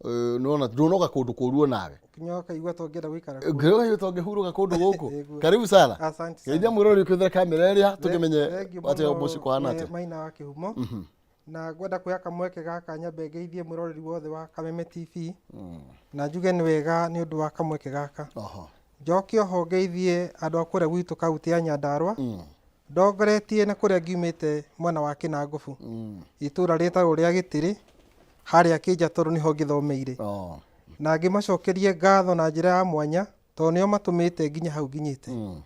Nĩwona ndũnoga kũndũ kũru onawe. Kinya ũkaigua ta ũngĩenda gũikara kuo. Ngĩrora tũngĩhurũka kũndũ gũkũ. Ĩguo. Karibu sana. Asante sana. Geithia mwĩroreri ũkĩhũthĩra kamera ĩrĩa tũkĩmenye Thengiũ atĩ mũno mũciĩ kũhana nĩ atĩa. Maina wa Kĩhumo. Na ngwenda kuoya kamweke gaka nyambe ngeithie mwĩroreri wothe wa Kameme TV. Na njuge nĩ wega nĩ ũndũ wa kamweke gaka. Njoke oho ngeithie andũ a kũrĩa gwitũ kaunti ya Nyandarua. Ndongoretie na kũrĩa ngiumĩte mwena wa Kĩnangobu. Itũra rĩtagwo rĩa Gĩtĩrĩ harĩa Kĩnja tondũ nĩho ngĩthomeire. Na ngĩmacokerie ngatho na njĩra ya mwanya tondũ nĩo matũmĩte nginye hau nginyĩte.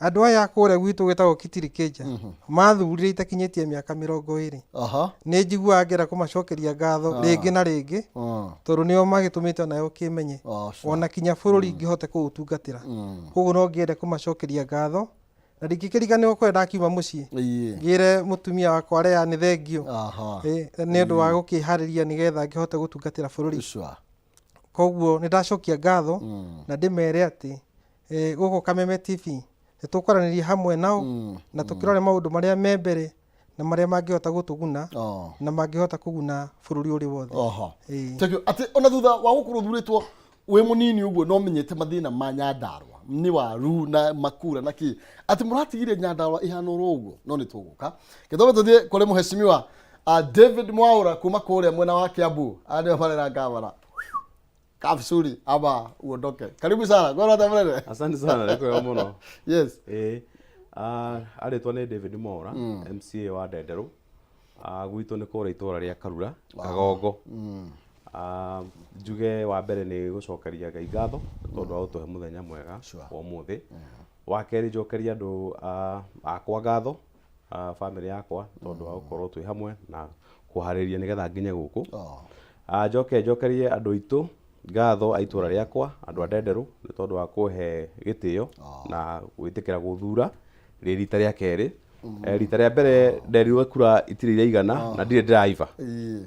Andũ aya a kũrĩa gwitũ gwĩtagwo Kitiri Kĩnja mathurire itakinyĩtie mĩaka 20. Nĩ njiguaga ngĩenda kũmacokeria ngatho rĩngĩ na rĩngĩ tondũ nĩo magĩtũmĩte onawe ũkĩmenye ona kinya bũrũri ngĩhote kũũtungatĩra. Koguo no ngĩende kũmacokeria ngatho na ndingĩkĩriganĩrwo kũrĩa ndakiuma mũciĩ ngĩre mũtumia wakwa Lea nĩ thengio nĩ ũndũ wa gũkĩharĩria nĩgetha ngĩhote gũtungatĩra bũrũri. Koguo nĩ ndacokia ngatho na ndĩmere atĩ gũkũ Kameme TV nĩ tũkwaranĩria hamwe nao na tũkĩrore maũndũ marĩa me mbere na marĩa mangĩhota gũtũguna na mangĩhota kũguna bũrũri ũrĩ wothe. Thank you. Atĩ ona thutha wa gũkorwo ũthurĩtwo wĩ mũnini ũguo no menyete mathĩna ma Nyandarua nĩ waru na makura na kĩ atĩ mũratigire Nyandarua ĩhana oro ũguo no nĩ tũgũka gĩthomo tũthiĩ kũrĩ mũhecimiwa David Mwaura kuma kũrĩa mwena wa Kiambu nĩwe marera ngavana Kafsuri ama uondoke. Karibu sana. Kwa rata mrere. Asante sana nĩ kwega mũno. Yes. Ĩĩ. Arĩtwa nĩ David Mwaura, MCA wa Ndenderũ. Gwitũ nĩ kũrĩa itũra rĩa Karura, Kagongo. Njuge wa mbere nĩ gũcokeria Ngai ngatho nĩ tondũ wa gũtũhe mũthenya mwega wa ũmũthĩ. Wa kerĩ njokerie andũ akwa ngatho, bamĩrĩ yakwa nĩ tondũ wa gũkorwo twĩ hamwe na kũharĩria nĩgetha nginye gũkũ. Njoke njokerie andũ aitũ ngatho a itũra rĩakwa, andũ a Ndenderũ nĩ tondũ wa kũhe gĩtĩo na gwĩtĩkĩra gũthura rĩ rita rĩa kerĩ. Rita rĩa mbere nderirwo kura itirĩ iraigana na ndirĩ ndĩraiba.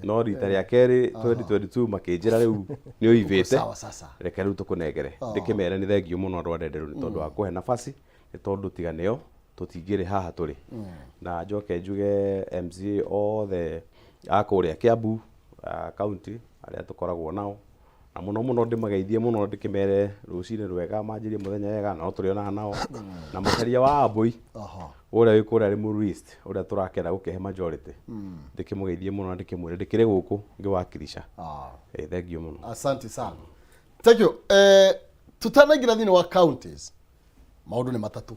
No rita rĩa kerĩ 2022 makĩnjĩra rĩu nĩ ũibĩte. Sawa sasa. Reke rĩu tũkũnengere. Ndĩkĩmere nĩ thengio mũno andũ a Ndenderũ nĩ tondũ wa kũhe nafasi nĩ tondũ tiga nĩo tũtingĩrĩ haha tũrĩ. Na njoke njuge MCA othe a kũrĩa Kiambu county arĩa tũkoragwo nao na mũno mũno ndĩmageithie mũno ndĩkĩmere rũcinĩ rwega manjĩrie mũthenya wega na no tũrĩonaga nao na mũcaria wa Ambũi ũrĩa wĩ kũrĩa Limuru East ũrĩa tũrakena gũkĩhe majority ndĩkĩmũgeithie mũno na ndĩkĩmwĩre ndĩkĩrĩ gũkũ ngĩwakilisha. Thengiũ mũno. Asante sana. Thank you. Tutanaingĩra thĩinĩ wa counties maũndũ nĩ matatũ.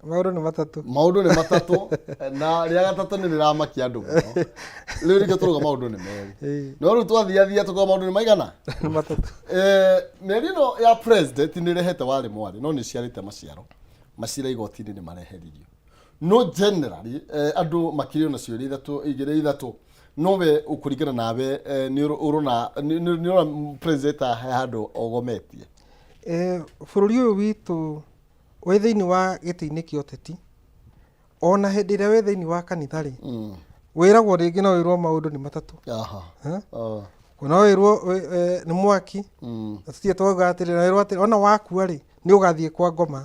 Maũndũ nĩ matatũ. Maũndũ nĩ matatũ na rĩa gatatũ nĩ rĩramakia andũ mũno. Rĩu rĩngĩ tũrauga maũndũ nĩ merĩ. No rĩu twathiathia tũkauga maũndũ nĩ maigana? Nĩ matatũ. Mĩario ĩno ya president nĩ ĩrehete warĩ mwarĩ no nĩ ĩciarĩte maciaro. Macira igoti-inĩ nĩ mareheririo. No generally andũ makĩrĩ ona ciũria ithatũ igĩrĩ ithatũ no we kũringana nawe nĩ ũrona nĩ ũrona president he handũ ogometie. Bũrũri ũyũ witũ wĩ thĩinĩ wa gĩtĩ-inĩ kĩa ũteti, ona hĩndĩ ĩrĩa wĩ thĩinĩ wa kanitha rĩ, wĩragwo rĩngĩ no wĩrwo maũndũ nĩ matatũ. No wĩrwo nĩ mwaki, na tũtirĩ twauga atĩrĩ, na wĩrwo atĩrĩ, ona wakua rĩ, nĩ ũgathiĩ kwa ngoma.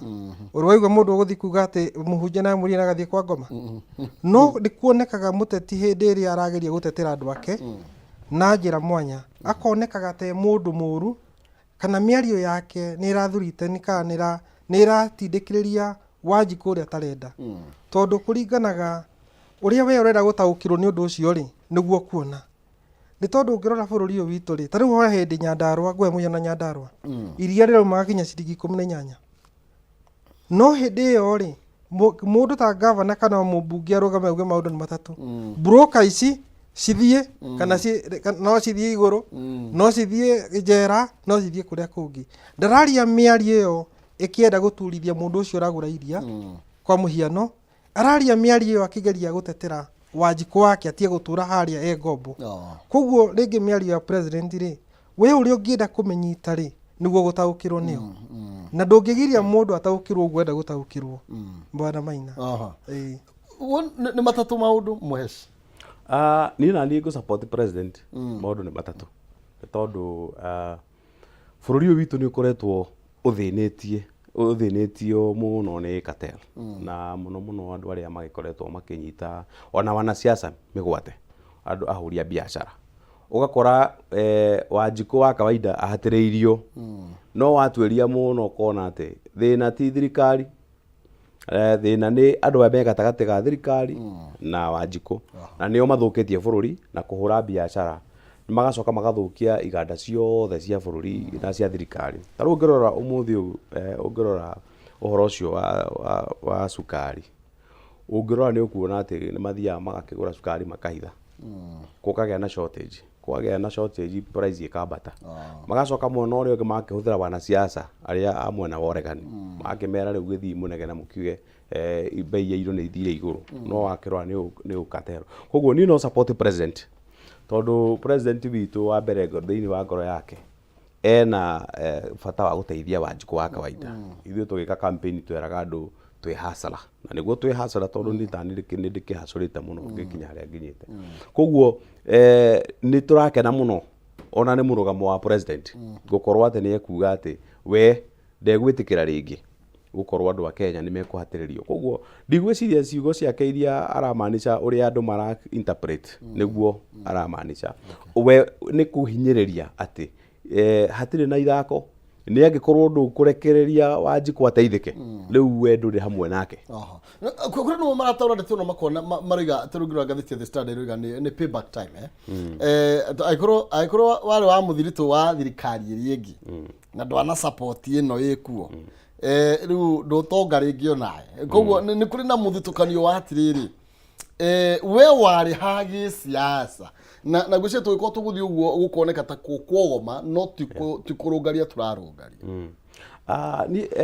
Ũrĩ waigua mũndũ ũgũthiĩ kuga atĩ mũhunjia na amũrire nĩ agathiĩ kwa ngoma? No nĩ kuonekaga mũteti hĩndĩ ĩrĩa arageria gũtetera andũ ake na njĩra mwanya, akonekaga ta e mũndũ mũru, kana mĩario yake nĩ ĩrathurite kana nĩ ĩratindĩkĩrĩria Wanjikũ ũrĩa atarenda. Tondũ kũringanaga ũrĩa we ũrenda gũtaũkĩrwo nĩ ũndũ ũcio rĩ, nĩguo ũkuona. Nĩ tondũ ũngĩrora bũrũri ũyũ witũ rĩ, ta rĩu he hĩndĩ Nyandarũa, ngũhe mũhiano Nyandarũa, iria rĩraumaga kinya ciringi 18. No hĩndĩ ĩyo rĩ, mũndũ ta gavana kana mũmbunge arũgame auge maũndũ nĩ matatũ. Broker ici cithiĩ kana no cithiĩ igũrũ, no cithiĩ njera, no cithiĩ kũrĩa kũngĩ. Ndararia mĩario ĩyo ĩkĩenda gũturithia mũndũ ũcio ũragũra iria, kwa mũhiano, araria mĩario ĩyo akĩgeria gũtetera Wanjikũ wake atige gũtũra harĩa e ngombo. Koguo rĩngĩ mĩario ya president rĩ, we ũrĩa ũngĩenda kũmĩnyita rĩ, nĩguo gũtaũkĩrwo nĩyo. Na ndũngĩgiria mũndũ ataũkĩrwo ũguo enda gũtaũkĩrwo. Bwana Maina. Nĩ matatũ maũndũ mũheci. Niĩ na niĩ ngũ support president maũndũ nĩ matatũ. Nĩ tondũ bũrũri ũyũ witũ nĩ ũkoretwo ũthĩnĩtie ũthĩnĩtio mũno nĩ cartel na mũno mũno andũ arĩa magĩkoretwo makĩnyita ona wanasiasa mĩgwate andũ ahũri a biacara. Ũgakora Wanjikũ wa kawaida ahatĩrĩirio, no watuĩria mũno ũkona atĩ thĩna ti thirikari, thĩna nĩ andũ arĩa me gatagatĩ ga thirikari na Wanjikũ, na nĩo mathũkĩtie bũrũri na kũhũra biacara, magacoka magathũkia iganda ciothe cia bũrũri na cia thirikari. Ta rĩu ũngĩrora ũmũthĩ ũyũ, ũngĩrora ũhoro ũcio wa cukari, Ũngĩrora nĩ ũkuona atĩ nĩ mathiaga magakĩgũra cukari makahitha. Gũkagĩa na shortage. Kwagĩa na shortage price ĩkambata. Magacoka mwena ũrĩa ũngĩ magakĩhũthĩra wanasiasa arĩa a mwena wa ũregani. Magakĩmera rĩu gĩthiĩ mũnegene mũkiuge mbei ya irio nĩ ithire igũrũ. No wakĩrora nĩ ũkatero. Koguo niĩ no support president tondũ president witũ wa mbere thĩinĩ wa ngoro yake ena bata wa gũteithia Wanjikũ wa kawaida. Ithuĩ tũgĩka campaign tweraga andũ twĩ hustler na nĩguo twĩ hustler tondũ niĩ tani nĩ ndĩkĩhacũrĩte mũno ngĩkinya harĩa nginyĩte. Koguo nĩ tũrakena mũno ona nĩ mũrũgamo wa president gũkorwo atĩ nĩ ekuga atĩ we ndegwĩtĩkĩra rĩngĩ gũkorwo andũ a Kenya nĩ mekũhatĩrĩrio. Koguo ndigwĩciria ciugo ciake iria aramaanisha ũrĩa andũ mara interpret nĩguo aramaanisha. We nĩ kũhinyĩrĩria atĩ hatirĩ na ithako nĩ angĩkorwo ndũkũrekereria Wanjikũ ateithĩke rĩu we ndũrĩ hamwe nake. Aha. Kũrĩ nĩmo marataũra ndeto ĩno makona maroiga ta rĩu ngĩrora ngathĩti ya The Standard ĩroiga nĩ payback time eh. Angĩkorwo warĩ wa mũthiritũ wa thirikari ĩrĩa ĩngĩ na ndwana support ĩno ĩkuo rĩu ndũtonga rĩngĩ onawe koguo nĩ kũrĩ na mũthutũkanio wa atĩrĩrĩ we warĩ ha gĩsiasa na ngwĩciria tũgĩkorwo tũgũthiĩ ũguo gũkoneka ta kwogoma no ti kũrũngaria tũrarũngaria.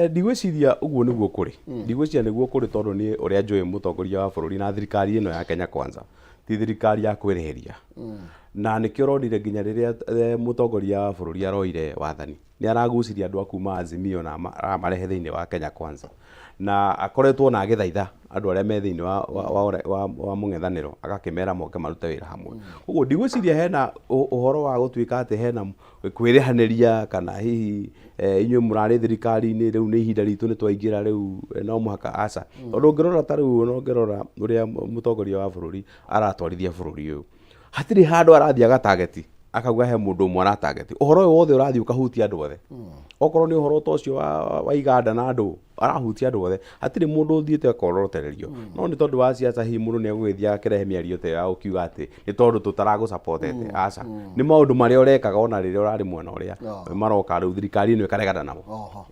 Ndigwĩciria ũguo nĩguo kũrĩ. Ndigwĩciria nĩguo kũrĩ tondũ niĩ ũrĩa njũĩ mũtongoria wa bũrũri na thirikari ĩno ya Kenya Kwanza ti thirikari ya kwĩrĩhĩria. Na nĩkĩo ũronire nginya rĩrĩa mũtongoria wa bũrũri aroire wathani nĩ aragucirie andũ a kuma Azimio na aramarehe thĩinĩ wa Kenya Kwanza. Na akoretwo na agĩthaitha andũ arĩa me thĩinĩ wa mũng'ethanĩro agakĩmera moke marute wĩra hamwe. Koguo ndigwĩciria hena ũhoro wa gũtuĩka atĩ hena kwĩrĩhanĩria kana hihi inyuĩ mũrarĩ thirikari-inĩ rĩu nĩ ihinda ritũ nĩ twaingĩra rĩu no mũhaka, aca. Tondũ ũngĩrora ta rĩu ona ũngĩrora ũrĩa mũtongoria wa bũrũri aratwarithia bũrũri ũyũ, hatirĩ handũ arathiĩ aga target akauga he mũndũ ũmwe ara target. Ũhoro ũyũ wothe ũrathiĩ ũkahutia andũ othe. Okorwo nĩ ũhoro ta ũcio wa iganda na andũ, arahutia andũ othe. Hatirĩ mũndũ ũthiĩte akorotererio. No nĩ tondũ wa siasa hihi mũndũ nĩ egũgĩthiĩ akĩrehe mĩario ta ĩyo ya gũkiuga atĩ nĩ tondũ tũtaragũ-support-ete. Aca. Nĩ maũndũ marĩa ũrekaga ona rĩrĩa ũrarĩ mwena ũrĩa maroka rĩu thirikari ĩno ĩkaregana namo.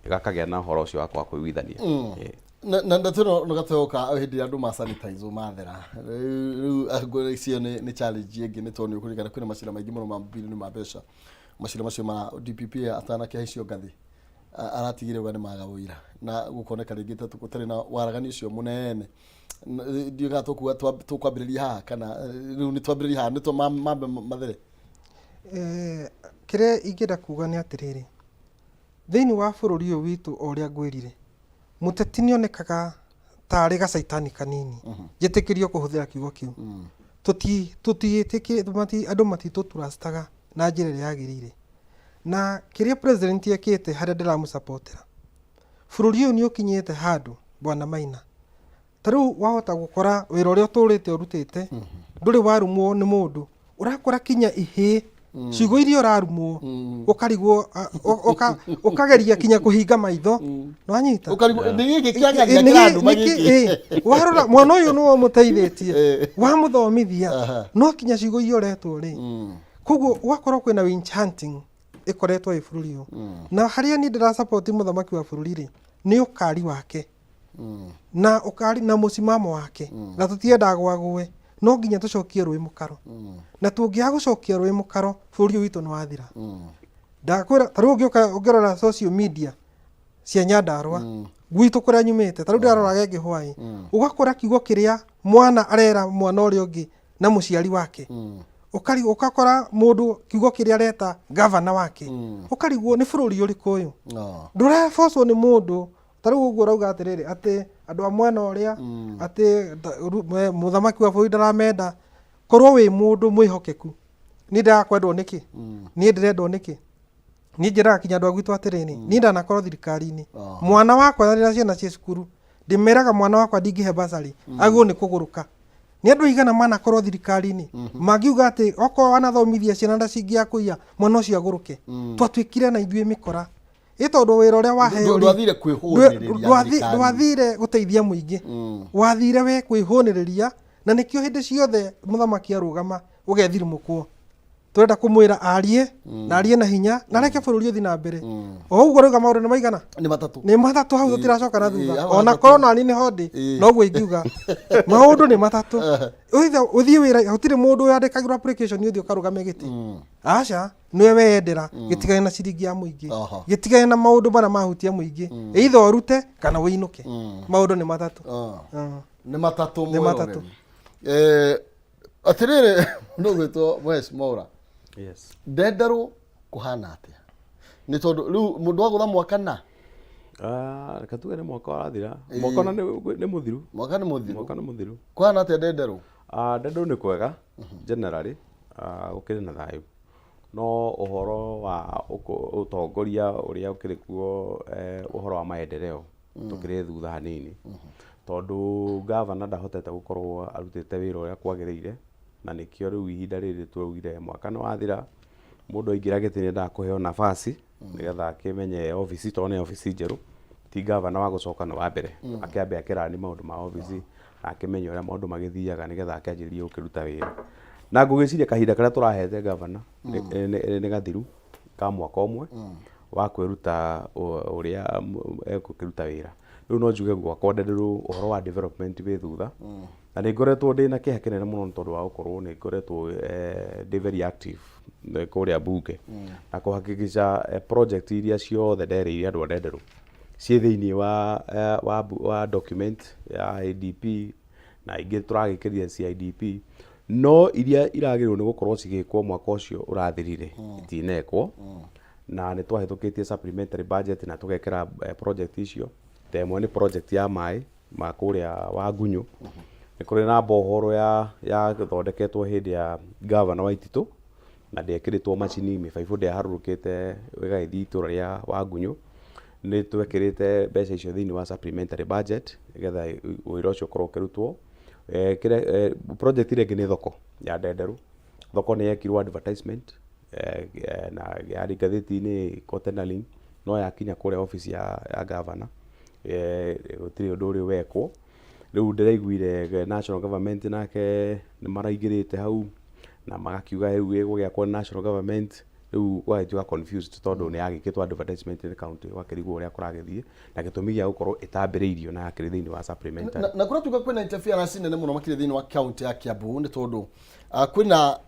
Ĩgakagĩa na ũhoro ũcio wa kwaga kũiguithania. Na ndeto ĩno nĩ gatoyoka hĩndĩ ĩrĩa andũ ma sanitize mathera. Rĩu ngwĩciria nĩ challenge ĩngĩ nĩ tondũ nĩ ũkũririkana kwĩna macira maingĩ mũno ma mabilioni ma mbeca. Macira macio ma DPP atanakĩhaicio ngathĩ aratigire uga nĩ maga ũira na gũkoneka rĩngĩ ta gũtarĩ na waragania ũcio mũnene. Ndiũĩ kana tũkuga tũkwambĩrĩria haha kana rĩu nĩ twambĩrĩria haha nĩ mambe mathere. Kĩrĩa ingĩenda kuga nĩ atĩrĩrĩ, thĩinĩ wa bũrũri ũyũ witũ o ũrĩa ngwĩrire, mũteti nĩ onekaga tarĩ gacaitani kanini. Njĩtĩkĩrio kũhũthĩra kiugo kĩu. Andũ matitũ-trust-aga na njĩra ĩrĩa yagĩrĩire. Na kĩrĩa president ekĩte harĩa ndĩramũ-support-era, bũrũri ũyũ nĩ ũkinyĩte handũ Bwana Maina, ta rĩu wahota gũkora wĩra ũrĩa ũtũrĩte ũrutĩte ndũrĩ warumwo nĩ mũndũ, ũrakora kinya ihĩĩ ciugo iria ũrarumwo ũkarigwo ũkageria kinya kũhinga maitho, nĩwanyita? Ũkarigwo, nĩ gĩkĩ kĩagagia kĩranduma gĩkĩ? Warora mwana ũyũ nĩwe ũmũteithĩtie, wamũthomithia, no kinya ciugo iria ũretwo rĩ, koguo ũgakorwo kwĩna witch hunting ĩkoretwo ĩ bũrũri ũyũ. Na harĩa niĩ ndĩra support mũthamaki wa bũrũri rĩ, nĩ ũkari wake na ũkari na mũcimamo wake, na tũtiendaga gwagũe, no nginya tũcokie rũĩ mũkaro. Na tũngĩaga gũcokia rũĩ mũkaro, bũrũri ũyũ witũ nĩ wathira. Ndakwĩra, ta rĩu ũngĩũka ũngĩrora social media cia Nyandarũa, gwitũ kũrĩa nyumĩte, ta rĩu ndĩrarora Genge Hwaĩ, ũgakora kiugo kĩrĩa mwana arera mwana ũrĩa ũngĩ na mũciari wake, ũgakora mũndũ kiugo kĩrĩa areta gavana wake, ũkarigwo nĩ bũrũri ũrĩkũ ũyũ. Ndũrebocwo nĩ mũndũ. Ta rĩu ũguo ũrauga atĩrĩrĩ, atĩ andũ a mwena ũrĩa, atĩ mũthamaki wa bũrũri ndaramenda. Korwo wĩ mũndũ mwĩhokeku, niĩ ndĩraga kwendwo nĩkĩ? Niĩ ndĩrendwo nĩkĩ? Niĩ njĩraga kinya andũ a gwitũ atĩrĩrĩ, niĩ ndanakorwo thirikari-inĩ, mwana wakwa rĩrĩa ciana ciĩ cukuru, ndĩmeraga mwana wakwa ndingĩhe bursary, agĩrĩirwo nĩ kũgũrũka. Nĩ andũ aigana manakorwo thirikari-inĩ mangiuga atĩ okorwo wanathomithia ciana na ciringi ya kũiya, mwana ũcio agũrũke? Twatuĩkire na ithuĩ mĩkora ĩ tondũ wĩra ũrĩa waheo rĩ, Ndwathire kwĩhũnĩrĩria thirikari. Ndwathire gũteithia mũingĩ, wathire we kwĩhũnĩrĩria, na nĩkĩo hĩndĩ ciothe mũthamaki arũgama ũgethirimũkwo. Tũrenda kũmwĩra arie na arie na hinya na areke bũrũri ũthiĩ na mbere. O ũguo rauga maũndũ nĩ maigana? Nĩ matatũ. Nĩ matatũ, hau tũtiracoka na thutha. Hau Ona hatatũ. korwo nani nĩho ndĩ, noguo ingiuga maũndũ nĩ matatũ. Ũthiĩ wĩra, gũtirĩ mũndũ wandĩkagĩrwo application ũthiĩ ũkarũgame gĩtĩ, aca, nĩwe weyendera. Gĩtigane na ciringi ya mũingĩ, gĩtigane na maũndũ marĩa mahutia mũingĩ, either ũrute kana ũinũke. Maũndũ nĩ matatũ. Nĩ matatũ. Nĩ matatũ. Mwĩroreri. Atĩrĩrĩ, mũndũ ũgwĩtwo Mwesh Mwaura, Yes. Ndenderũ kũhana atĩa? Nĩ tondũ rĩu mũndũ wagũtha mwaka na Ah, reke tuge nĩ mwaka ũrathira. Mwaka ona nĩ mũthiru. Mwaka nĩ mũthiru. Mwaka nĩ mũthiru. Kũhana atĩa Ndenderũ? Ah, Ndenderũ nĩ kwega generally, gũkĩrĩ na thayũ, no ũhoro wa ũtongoria ũrĩa ũkĩrĩ kuo, ũhoro wa maendeleo, tũkĩrĩ thutha hanini tondũ gavana ndahotete gũkorwo arutĩte wĩra ũrĩa kwagĩrĩire, na nĩkĩo rĩu ihinda rĩrĩ twaugire mwaka nĩ wathira, mũndũ aingĩra gĩtĩ nĩ endaga kũheo nafasi nĩgetha akĩmenye obici, tondũ nĩ obici njerũ, ti gavana wa gũcoka, nĩ wa mbere, akĩambe akĩrani maũndũ ma obici na akĩmenye ũrĩa maũndũ magĩthiaga nĩgetha akĩanjĩrĩrie gũkĩruta wĩra. Na ngũgĩciria kahinda karĩa tũrahete gavana nĩ gathiru ka mwaka ũmwe wa kwĩruta ũrĩa egũkĩruta wĩra. Rĩu no njuge gwakwa Ndenderũ ũhoro wa development wĩ thutha, na nĩ ngoretwo ndĩ na kĩeha kĩnene mũno nĩ tondũ wa gũkorwo nĩ ngoretwo ndĩ very active kũrĩa bunge na kũhakikisha project iria ciothe nderĩire andũ a Ndenderũ ciĩ thĩinĩ wa document ya ADP na ingĩ tũragĩkĩrire CIDP, no iria iragĩrĩirwo nĩ gũkorwo cigĩkwo mwaka ũcio ũrathirire itinekwo, na nĩ twahĩtũkĩtie supplementary budget na tũgekĩra project icio. Ta ĩmwe nĩ project ya maĩ ma kũrĩa Wangunyũ, nĩ kũrĩ na borehole yathondeketwo hĩndĩ ya gavana Waititũ na ndĩekĩrĩtwo macini, mĩbaibũ ndĩaharũrũkĩte ĩgagĩthiĩ itũra rĩa Wangunyũ. Nĩ twekĩrĩte mbeca icio thĩinĩ wa supplementary budget nĩgetha wĩra ũcio ũkorwo ũkĩrutwo. Kĩrĩa project ĩrĩa ĩngĩ nĩ thoko ya Ndenderũ. Thoko nĩ yekirwo advertisement na yarĩ ngathĩti-inĩ ĩko tendering, no yakinya kũrĩa office ya gavana gũtirĩ ũndũ ũrĩ wekwo. Rĩu ndĩraiguire national government nake nĩ maraingĩrĩte hau na magakiuga rĩu ĩgũgĩakwo nĩ national government. Rĩu ũgagĩtuĩka confused tondũ nĩ yagĩkĩtwo advertisement nĩ county, ũgakĩrigwo ũrĩa kũragĩthiĩ na gĩtũmi gĩa gũkorwo ĩtambĩrĩirio na yakĩrĩ thĩinĩ wa supplementary. Na kũratuĩka kwĩna interference nene mũno makĩria thĩinĩ wa county ya Kiambu, nĩ tondũ kwĩna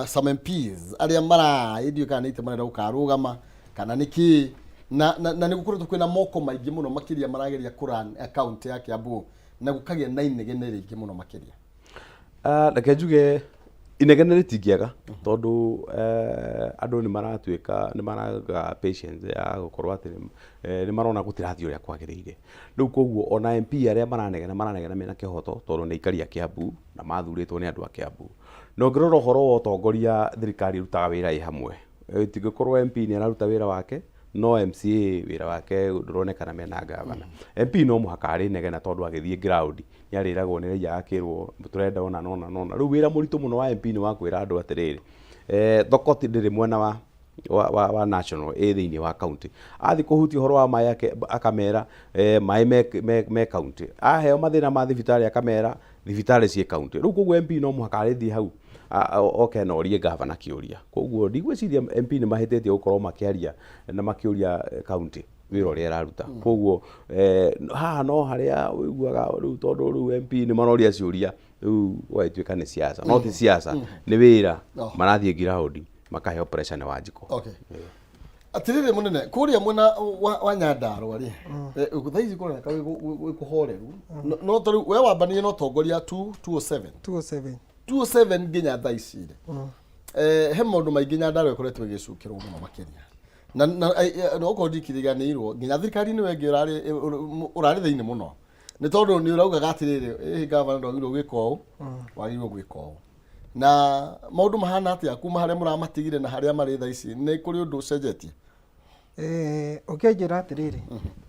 some MPs arĩa mara ndiũĩ kana nĩ itĩ marenda gũkarũgama kana nĩ kĩĩ, na nĩ gũkoretwo kwĩna moko maingĩ mũno makĩria marageria kũrun county ya Kiambu na gũkagĩa na inegene rĩingĩ mũno makĩria. Reke njuge inegene rĩtingĩaga tondũ andũ nĩ maratuĩka nĩ maraga patience ya gũkorwo atĩ nĩ marona gũtirathiĩ ũrĩa kwagĩrĩire. Rĩu koguo ona MP arĩa maranegena, maranegena mena kĩhoto tondũ nĩ aikari a Kiambu na mathurĩtwo nĩ andũ a Kiambu. Na ũngĩrora ũhoro wa ũtongoria, thirikari ĩrutaga wĩra ĩ hamwe. Ĩtingĩkorwo MP nĩ araruta wĩra wake no MCA wĩra wake ndũronekana mena gavana. MP no mũhaka arĩnegena tondũ agĩthiĩ ground nĩ arĩragwo nĩ raia, akĩrwo tũrenda ũna na ũna na ũna. Rĩu wĩra mũritũ mũno wa MP nĩ wa kwĩra andũ atĩrĩrĩ, thoko ti ndĩrĩ mwena wa national, ĩ thĩinĩ wa county. Athiĩ kũhutia ũhoro wa maĩ akamera maĩ me county. Aheo mathĩna ma thibitarĩ akamera thibitarĩ ciĩ county. Rĩu koguo MP no mũhaka arĩthiĩ hau oke na orie gavana kĩũria. Koguo ndigwĩciria MP nĩ mahĩtĩtie gũkorwo makĩaria na makĩũria county wĩra ũrĩa ĩraruta. Koguo haha no harĩa ũiguaga rĩu tondũ rĩu MP nĩ maroria ciũria, rĩu gũgagĩtuĩka nĩ siasa, no ti siasa, nĩ wĩra. Marathiĩ ground makaheo pressure nĩ Wanjikũ. Okay. Atirĩrĩ mũnene, kũrĩa mwena wa Nyandarũa rĩ, thaa ici kũroneka gwĩ kũhoreru. No ta rĩu we wambanirie na ũtongoria 207. 207. 207 nginya thaa ici rĩ, he maũndũ maingĩ Nyandarũa ĩkoretwo ĩgĩcukĩrwo mũno makĩria, na okorwo ndikiriganĩirwo nginya thirikari-inĩ we ĩngĩ ũrarĩ thĩinĩ mũno, nĩ tondũ nĩ ũraugaga atĩrĩrĩ, ĩhĩ, gavana ndwagĩrĩirwo gwĩka ũũ, wagĩrĩirwo gwĩka ũũ. Na maũndũ mahana atĩa kuma harĩa mũramatigire na harĩa marĩ thaa ici? Nĩ kũrĩ ũndũ ũcenjetie? Ũngĩanjĩra atĩrĩrĩ,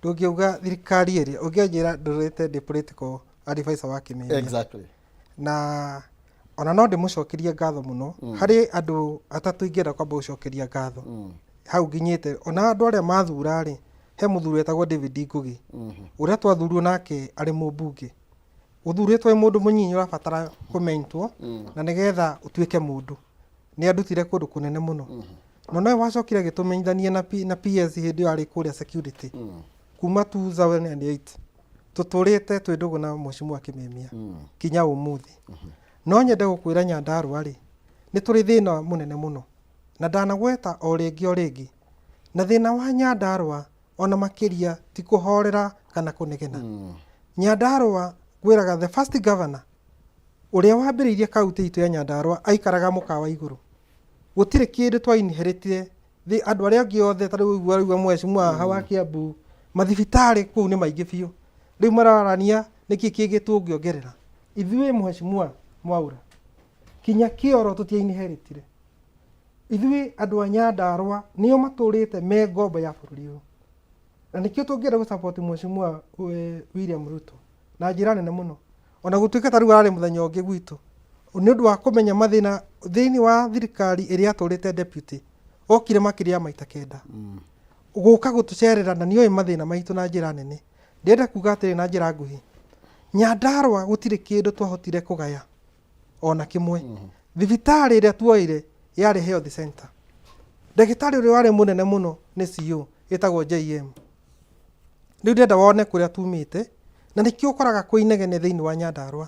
ndũngĩuga thirikari ĩrĩa ũngĩanjĩra ndũrĩte ndĩ political advisor wa Kĩmĩria. Na ona no ndĩmũcokerie ngatho mũno. Harĩ andũ atatũ ingĩenda kwamba gũcokeria ngatho hau nginyĩte. Ona andũ arĩa mathura rĩ, he mũthuri wetagwo David Ngugi, ũrĩa twathurirwo nake arĩ mũmbunge. Ũthurĩtwo wĩ mũndũ mũnyinyi ũrabatara kũmentwo na nĩgetha ũtuĩke mũndũ. Nĩ andutire kũndũ kũnene mũno. Na nowe wacokire agĩtũmenyithania na, P, na PS hĩndĩ ĩyo arĩ kũrĩa security. Kuma 2008 tũtũrĩte twĩ ndũgũ na Mheshimiwa Kimemia kinya ũmũthĩ. No nyende gũkwĩra Nyandarua rĩ, nĩ tũrĩ thĩna mũnene mũno. Na ndanagweta o rĩngĩ o rĩngĩ. Na thĩna wa Nyandarua ona makĩria ti kũhorera kana kũnegena. Nyandarua ngwĩraga the first governor ũrĩa wambĩrĩirie kaunti itũ ya Nyandarua aikaraga mũkawa igũrũ. Gũtirĩ kĩndũ twa inheritire thĩ andũ arĩa angĩ othe ta rĩu ũguo araigua mheshimiwa haha wa Kiambu mathibitarĩ kũu nĩ maingĩ biũ. Rĩu mararania nĩkĩ kĩngĩ tũngĩongerera. Ithuĩ mheshimiwa Mwaura kinya kĩoro tũtia inheritire. Ithuĩ andũ a Nyandarua nĩo matũrĩte me ngombo ya bũrũri ũyũ. Na nĩkĩo tũngĩenda gũ support mheshimiwa William Ruto na njĩra nene mũno. Ona gũtuĩka ta rĩu ararĩ mũthenya ũngĩ gwitũ nĩ ũndũ wa kũmenya mathĩna thĩinĩ wa thirikari ĩrĩa atũrĩte deputy okire makĩria ya maita kenda gũka gũtũcerera na nĩoĩ mathĩna maitũ na njĩra nene. Ndĩrenda kuga atĩrĩ na njĩra nguhĩ, Nyandarua gũtirĩ kĩndũ twahotire kũgaya ona kĩmwe. Thibitarĩ ĩrĩa tuoire yarĩ health center. Ndagĩtarĩ ũrĩa warĩ mũnene mũno nĩ CEO ĩtagwo JM. Rĩu ndĩrenda wone kũrĩa tumĩte na nĩkĩo ũkoraga kwĩ inegene thĩinĩ wa Nyandarua.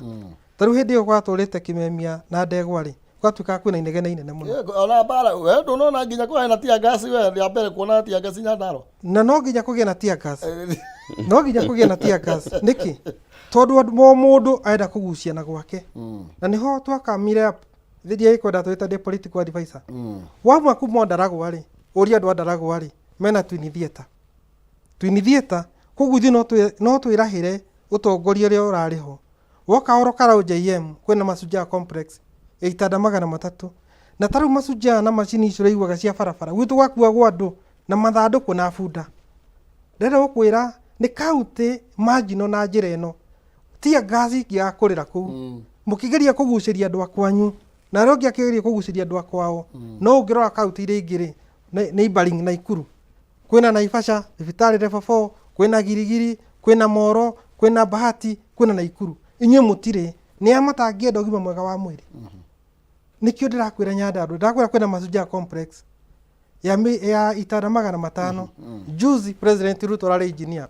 Ta rĩu hĩndĩ ĩyo gwatũrĩte Kĩmemia na Ndegwa rĩ, gwatuĩkaga kwĩna inegene inene mũno. Ona mbara we ndũnona nginya kũrĩ na tear gas we rĩa mbere kuona tear gas Nyandarua. Na no nginya kũgĩe na tear gas. No nginya kũgĩe na tear gas. Nĩkĩ? Tondũ o mũndũ arenda kũgucia na gwake. Na nĩho twakamire up thĩinĩ kwenda twĩta ndĩ political advisor. Wauma kuma Ndaragwa rĩ, ũrie andũ a Ndaragwa rĩ, mena Twin Theatre. Twin Theatre, koguo ithuĩ no twĩrahĩre ũtongoria ũrĩa ũrarĩ ho. Woka oro Karau JM kwĩna Mashujaa Complex ya itanda 300. Na ta rĩu Mashujaa na macini icio ũraiguaga cia barabara, gwitũ gwakuagwo andũ na mathandũkũ na bunda. Ndĩrenda gũkwĩra nĩ kaunti marginal na njĩra ĩno. Tear gas ingĩaga kũrĩra kũu. Mũkĩgeria kũgucĩria andũ a kwanyu na arĩa ũngĩ akĩgeria kũgucĩria andũ a kwao. No ũngĩrora kaunti iria ingĩ rĩ, neighboring Naikuru. Kwĩna Naivasha, thibitarĩ level 4, kwĩna Girigiri, kwĩna Moro, kwĩna Bahati, kwĩna Naikuru. Inyuĩ mũtirĩ. Nĩ a matangĩenda ũgima mwega wa mwĩrĩ? Nĩkĩo ndĩrakwĩra Nyandarua, ndĩrakwĩra kwĩna Mashujaa Complex ya itanda 500. Juzi President Ruto ararĩ engineer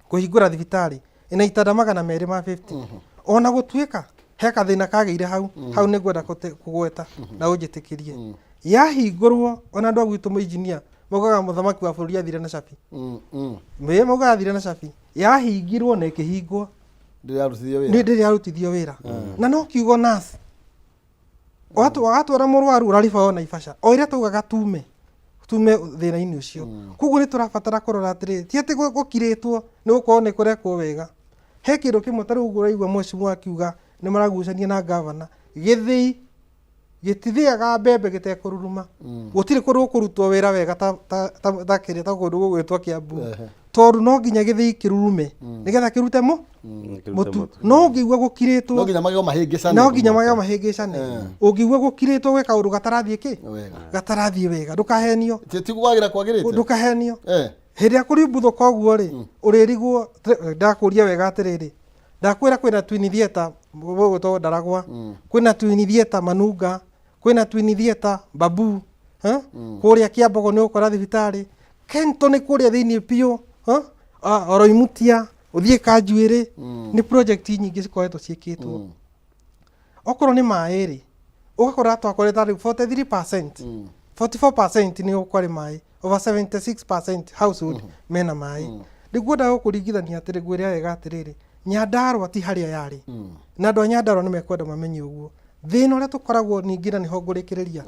kũhingũra thibitarĩ ĩna itanda 250. Ona gũtuĩka he kathĩna kagĩire hau, hau nĩ ngwenda kũgweta na ũnjĩtĩkĩrie. Yahingũrwo ona andũ a gwitũ engineer maugaga mũthamaki wa bũrũri athire na cabi. Ĩĩ, maugaga athire na cabi. Yahingirwo na ĩkĩhingwo. Ndĩrarutithio wĩra. Nĩ ndĩrarutithio wĩra. Na no kiugo nurse. Watwara mũrwaru ũrariba o Naivasha. O ĩrĩa taugaga tume thĩna-inĩ ũcio. Koguo nĩ tũrabatara kũrora atĩrĩrĩ, ti atĩ gũkirĩtwo nĩ gũkorwo nĩ kũrekwo wega. He kĩndũ kĩmwe ta rĩu ũguo ũraigua mheshimiwa akiuga nĩ maragucania na gavana. Gĩthĩi gĩtithĩaga mbembe gĩtekũruruma. Gũtirĩ kũndũ gũkũrutwo wĩra wega ta kĩrĩa ta kũndũ gũgwĩtwo Kiambu. Tondũ no nginya gĩthĩi kĩrurume nĩgetha kĩrute mũtu. No ũngĩigua gũkirĩtwo, No nginya magego mahĩngĩcane. No nginya magego mahĩngĩcane. Ũngĩigua gũkirĩtwo gwĩ kaũndũ gatarathiĩ kĩ? Wega. Gatarathiĩ wega. Ndũkahenio. Ti kwagĩra kwagĩrĩte. Ndũkahenio. Hĩndĩ ĩrĩa kũriumbuthũka ũguo rĩ, ũrĩrigwo, ndakũria wega atĩrĩrĩ, ndakwĩra kwĩna Twin Theatre gũgwĩtwo Ndaragwa, kwĩna Twin Theatre Manunga, kwĩna Twin Theatre Babu, kũrĩa Kĩambogo nĩ ũgũkora thibitarĩ, Kento nĩ kũrĩa thĩinĩ biũ, Oroimutia, ũthiĩ Kanjuĩrĩ, nĩ project nyingĩ cikoretwo ciĩkĩtwo. Okorwo nĩ maĩ rĩ, ũgakora twakorete rĩu 43%, 44% nĩ kwarĩ maĩ, over 76% household mena maĩ. Rĩu ngwenda gũkũringithania atĩrĩ, ngwĩre wega atĩrĩrĩ, Nyandarua ti harĩa yarĩ. Na andũ a Nyandarua nĩ mekwenda mamenye ũguo. Thĩna ũrĩa tũkoragwo ningĩ na nĩho ngũrĩkĩrĩria,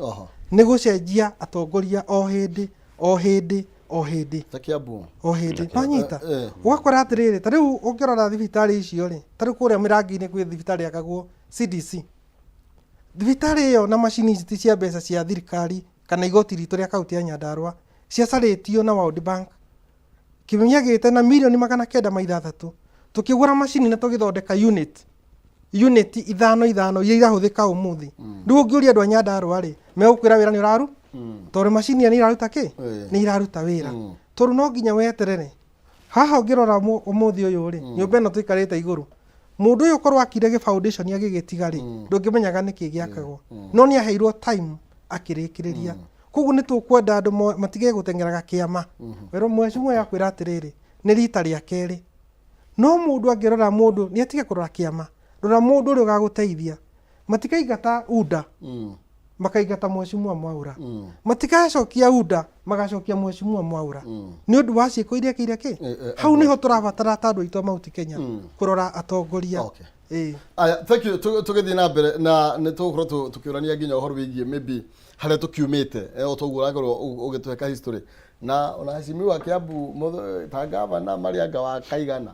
nĩ gũcenjia atongoria o hĩndĩ, o hĩndĩ, o hĩndĩ. Ta Kiambu. O hĩndĩ. Nwanyita? Ũgakora atĩrĩrĩ, ta rĩu ũngĩrora thibitarĩ icio rĩ, ta rĩu kũrĩa Mĩrangi-inĩ kwĩ thibitarĩ yakagwo CDC. Thibitarĩ ĩyo na macini ici ti cia mbeca cia thirikari kana igoti ritũ rĩa kaunti ya Nyandarua, ciacarĩtio na World Bank. Kĩmenya gĩte na mirioni 906, tũkĩgũra macini na tũgĩthondeka unit. Unit ithano ithano iria irahũthĩka ũmũthĩ. Rĩu ũngĩũria andũ a Nyandarũa rĩ, megũkwĩra wĩra nĩ ũraru tondũ macini ĩyo nĩ iraruta kĩ? Nĩ iraruta wĩra. Tondũ no nginya weterere. Haha ũngĩrora ũmũthĩ ũyũ rĩ, nyũmba ĩno tũikarĩte igũrũ, mũndũ ũyũ korwo akire gĩ foundation agĩgĩtiga rĩ, ndũngĩmenyaga nĩkĩ gĩakagwo. No nĩ aheirwo time akĩrĩkĩrĩria. Koguo nĩ tũkwenda andũ matige gũteng'eraga kĩama. Werwo mheshimiwa akwĩra atĩrĩrĩ, nĩ rita rĩa kerĩ. No mũndũ angĩrora mũndũ, nĩ atige kũrora kĩama. Rora mũndũ ũrĩa ũgagũteithia. Matikaingata UDA, makaingata Mheshimiwa Mwaura. Matikacokia UDA, magacokia Mheshimiwa Mwaura. Nĩ ũndũ wa ciĩko iria ekĩire kĩ? Hau nĩho tũrabatara ta andũ aitũ a Mount Kenya kũrora atongoria. Okay. Aya, thank you. Tũgĩthiĩ na mbere na nĩ tũgũkorwo tũkĩũrania nginya ũhoro wĩgiĩ maybe harĩa tũkiumĩte, o toguo ũrakorwo ũgĩtũhe ka history na ona heshimiwa Kiambu ta gavana Marianga wa Kaigana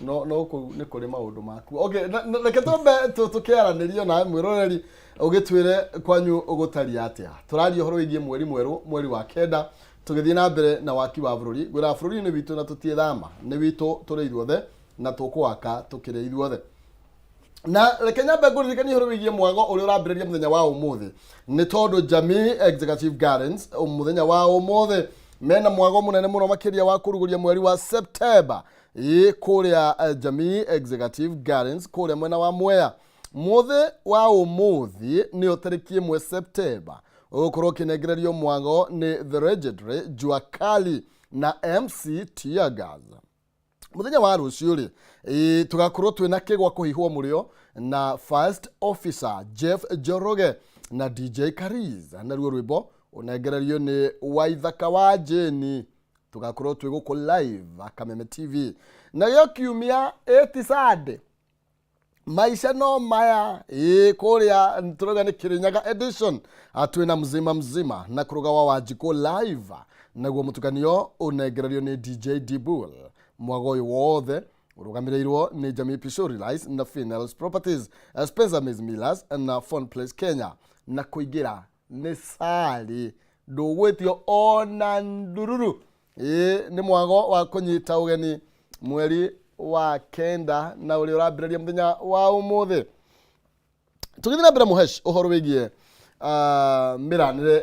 no kũu nĩ kũrĩ maũndũ maku. Okay, reke twambe tũkĩaranĩrio nawe mwĩroreri ũgĩtwĩre kwanyu ũgũtariĩ atĩa. Tũraria ũhoro wĩgiĩ mweri mwerũ, mweri wa kenda, tũgĩthiĩ na mbere na waki wa bũrũri. Ngwĩraga bũrũri nĩ witũ na tũtiĩthama, nĩ witũ tũrĩ ithuothe na tũkũwaka tũkĩrĩ ithuothe. Na reke nyambe ngũririkanie ũhoro wĩgiĩ mwago ũrĩa ũrambĩrĩria mũthenya wa ũmũthĩ, nĩ tondũ Jamii Executive Gardens mũthenya wa ũmũthĩ mena mwago mũnene mũno makĩria wa kũrugũria mweri wa September ĩ kũrĩa Jamii Executive Gardens kũrĩa mwena wa Mwea. Mũthĩ wa ũmũthĩ nĩyo tarĩki 1 September ũgũkorwo ũkĩnengererio mwago nĩ The Legendary Jua Kali na MC Teargas. Mũthenya wa rũciũ rĩ, tũgakorwo twĩna kĩgwa kũhihwo mũrĩo na First Officer Jeff Njoroge na DJ Kariz, naruo rwĩmbo ũnengererio nĩ Waithaka wa Jane. Tũgakorwo twĩ gũkũ live Kameme TV. Nakĩo kiumia ĩti Sunday maisha no maya ĩ kũrĩa tũrauga nĩ Kirinyaga edition, twĩna mzima mzima na kũrũga wa Wanjikũ live, naguo mũtukanio ũnengererio nĩ DJ Dibul. Mwago ũyũ wothe ũrũgamĩrĩirwo nĩ Jamii Pishori Rice na Finels Properties, Spencer Maize Millers na Phone Place Kenya. Na kũingĩra nĩ sari, ndũgwĩtio ona ndururu. Ĩ nĩ mwago wa kũnyita ũgeni mweri wa kenda na ũrĩa ũrambĩrĩria mũthenya wa ũmũthĩ. Tũgĩthiĩ na mbere mũhesh ũhoro wĩgiĩ mĩranĩre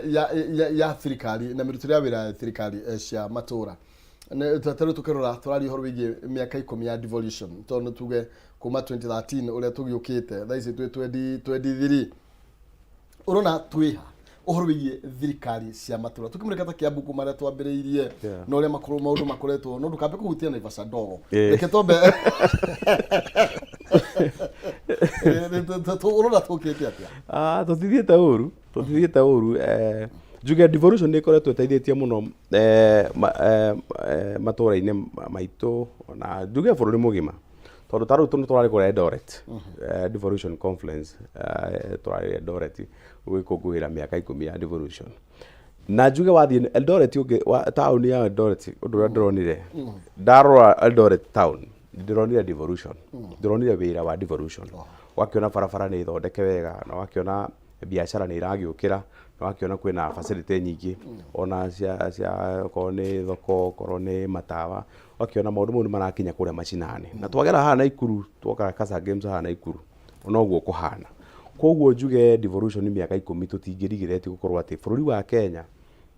ya thirikari na mĩrutĩre ya wĩra ya thirikari cia matũra. Ta rĩu tũkĩrora tũraria ũhoro wĩgiĩ mĩaka 10 ya devolution, tondũ nĩ tuge kuma 2013 ũrĩa tũgĩũkĩte thaa ici twĩ 2023, ũrona twĩha ũhoro wĩgiĩ thirikari cia matũra tũkĩmũrĩka ta Kiambu kuma harĩa twambĩrĩirie na ũrĩa maũndũ makoretwo, no ndũkambe kũhutia Naivasha ndogo. Reke twambe ũrona tũkĩte atĩa? Tũtithiĩte ũru, tũtithiĩte ũru. Njuge devolution nĩ ĩkoretwo ĩteithĩtie mũno matũra-inĩ maitũ na njuge bũrũri mũgima, tondũ ta rĩu nĩ tũrarĩ kũrĩa Eldoret, devolution conference, tũrarĩ Eldoret gũgĩkũngũĩra mĩaka 10 ya devolution. Na njuge wathiĩ Eldoret ũngĩ taũni ya Eldoret, ũndũ ũrĩa ndĩronire ndarora Eldoret town, ndĩronire devolution, ndĩronire wĩra wa devolution. Wakĩona barabara nĩ thondeke wega, na wakĩona biacara nĩ iragĩũkĩra, na wakĩona kwĩna facility nyingĩ ona cia okorwo nĩ thoko, okorwo nĩ matawa, wakĩona maũndũ mau nĩ marakinya kũrĩa macinani. Na twagera haha Naikuru, twoka Kasa Games haha Naikuru, noguo kũhana. Koguo njuge devolution mĩaka 10 tũtingĩrigĩrĩtie gũkorwo atĩ bũrũri wa Kenya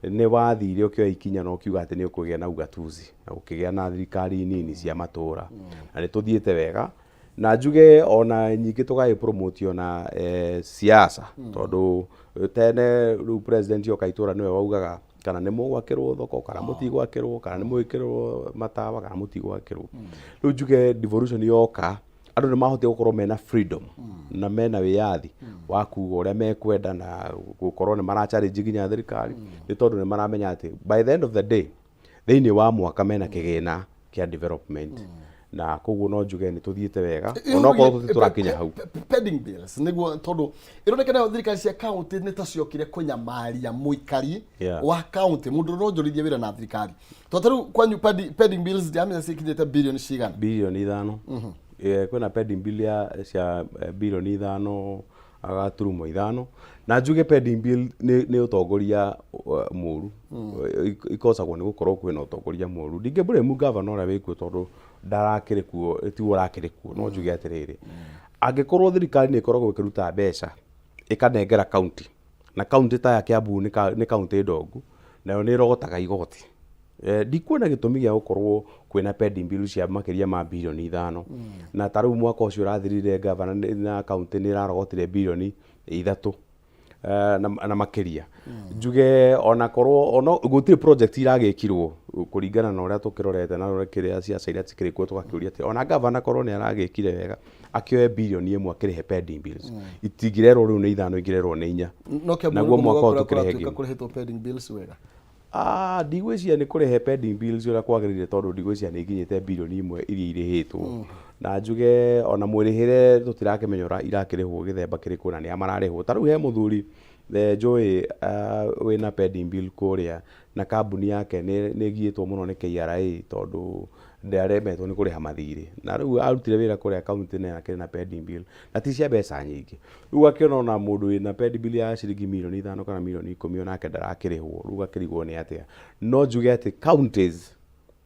nĩ wathire ũkĩoya ikinya na ũkiuga atĩ nĩ ũkũgĩa na ugatuzi na gũkĩgĩa na thirikari nini cia matũra, na nĩ tũthiĩte wega. Na njuge ona nyingĩ tũgagĩ promote ona siasa, tondũ tene rĩu president oka itũra nĩwe waugaga kana nĩ mũgwakĩrwo thoko kana mũtigwakĩrwo, kana nĩ mũgwĩkĩrwo matawa kana mũtigwakĩrwo. Rĩu njuge devolution yoka andũ nĩ mahotire gũkorwo mena freedom na mena wĩyathi wa kuga ũrĩa mekwenda na gũkorwo nĩ mara challenge nginya thirikari, nĩ tondũ nĩ maramenya atĩ by the end of the day thĩinĩ wa mwaka mena kĩgĩna kĩa development. Na koguo no njuge nĩ tũthiĩte wega onokorwo tũtitũrakinya hau. Pending bills nĩguo, tondũ ĩronekana thirikari cia county nĩ ta ciokire kũnyamaria mũikari wa county, mũndũ ũronjorithia wĩra na thirikari. Tondũ ta rĩu kwanyu pending bills ndiramenya cikinyĩte bilioni cigana? Bilioni 5. Kwĩna pending bill ya cia bilioni 5.5. Na njuge pending bill nĩ ũtongoria mũru, ikosagwo nĩ gũkorwo kwĩna ũtongoria mũru. Ndingĩ blame governor ũrĩa wĩkuo tondũ ndarakĩrĩ kuo, tiwe ũrakĩrĩ kuo, no njuge atĩrĩrĩ, Angĩkorwo thirikari nĩ ĩkoragwo ĩkĩruta mbeca ĩkanengera kaunti, na kaunti ta ya Kiambu nĩ kaunti ndongu, nayo nĩ ĩrogotaga igoti. Ndikuona gĩtũmi gĩa gũkorwo kwĩna pending bill cia makĩria ma birioni 5. Na ta rĩu mwaka ũcio ũrathirire gavana na kaunti nĩ ĩrarogotire birioni 3 na makĩria. Njuge onakorwo ono gũtirĩ project iragĩkirwo kũringana na ũrĩa tũkĩrorete na ũrĩa kĩrĩa ciaca iria cikĩrĩ kuo, tũgakĩũria atĩ ona gavana korwo nĩ aragĩkire wega akĩoe birioni 1 akĩrĩhe pending bills. Itingĩrerwo rĩu nĩ 5, ingĩrerwo nĩ 4. No Kiambu Naguo nĩkuo mwaka ũyũ kũrĩa tũkĩrĩhe kũratuĩka ngiri. kũrĩhĩtwo pending bills wega. Ndigwĩciria nĩ kũrĩhe pending bills ũrĩa kwagĩrĩire, tondũ ndigwĩciria nĩ ikinyĩte birioni 1 iria irĩhĩtwo. Na njuge ona mwĩrĩhĩre tũtirakĩmenya ũrĩa irakĩrĩhwo gĩthemba kĩrĩkũ na nĩa mararĩhwo. Ta rĩu he mũthuri njũĩ wĩna pending bill kũrĩa, na kambuni yake nĩ ĩgiĩtwo mũno nĩ KRA tondũ ndaremetwo nĩ kũrĩha mathirĩ. Na rĩu arutire wĩra kũrĩa kaunti na akĩrĩ na pending bill, na ti cia mbeca nyingĩ. Rĩu akĩona ona mũndũ wĩna pending bill ya ciringi mirioni 5 kana mirioni 10 onake ndarakĩrĩhwo, rĩu akĩrigwo nĩ atĩa. No njuge atĩ counties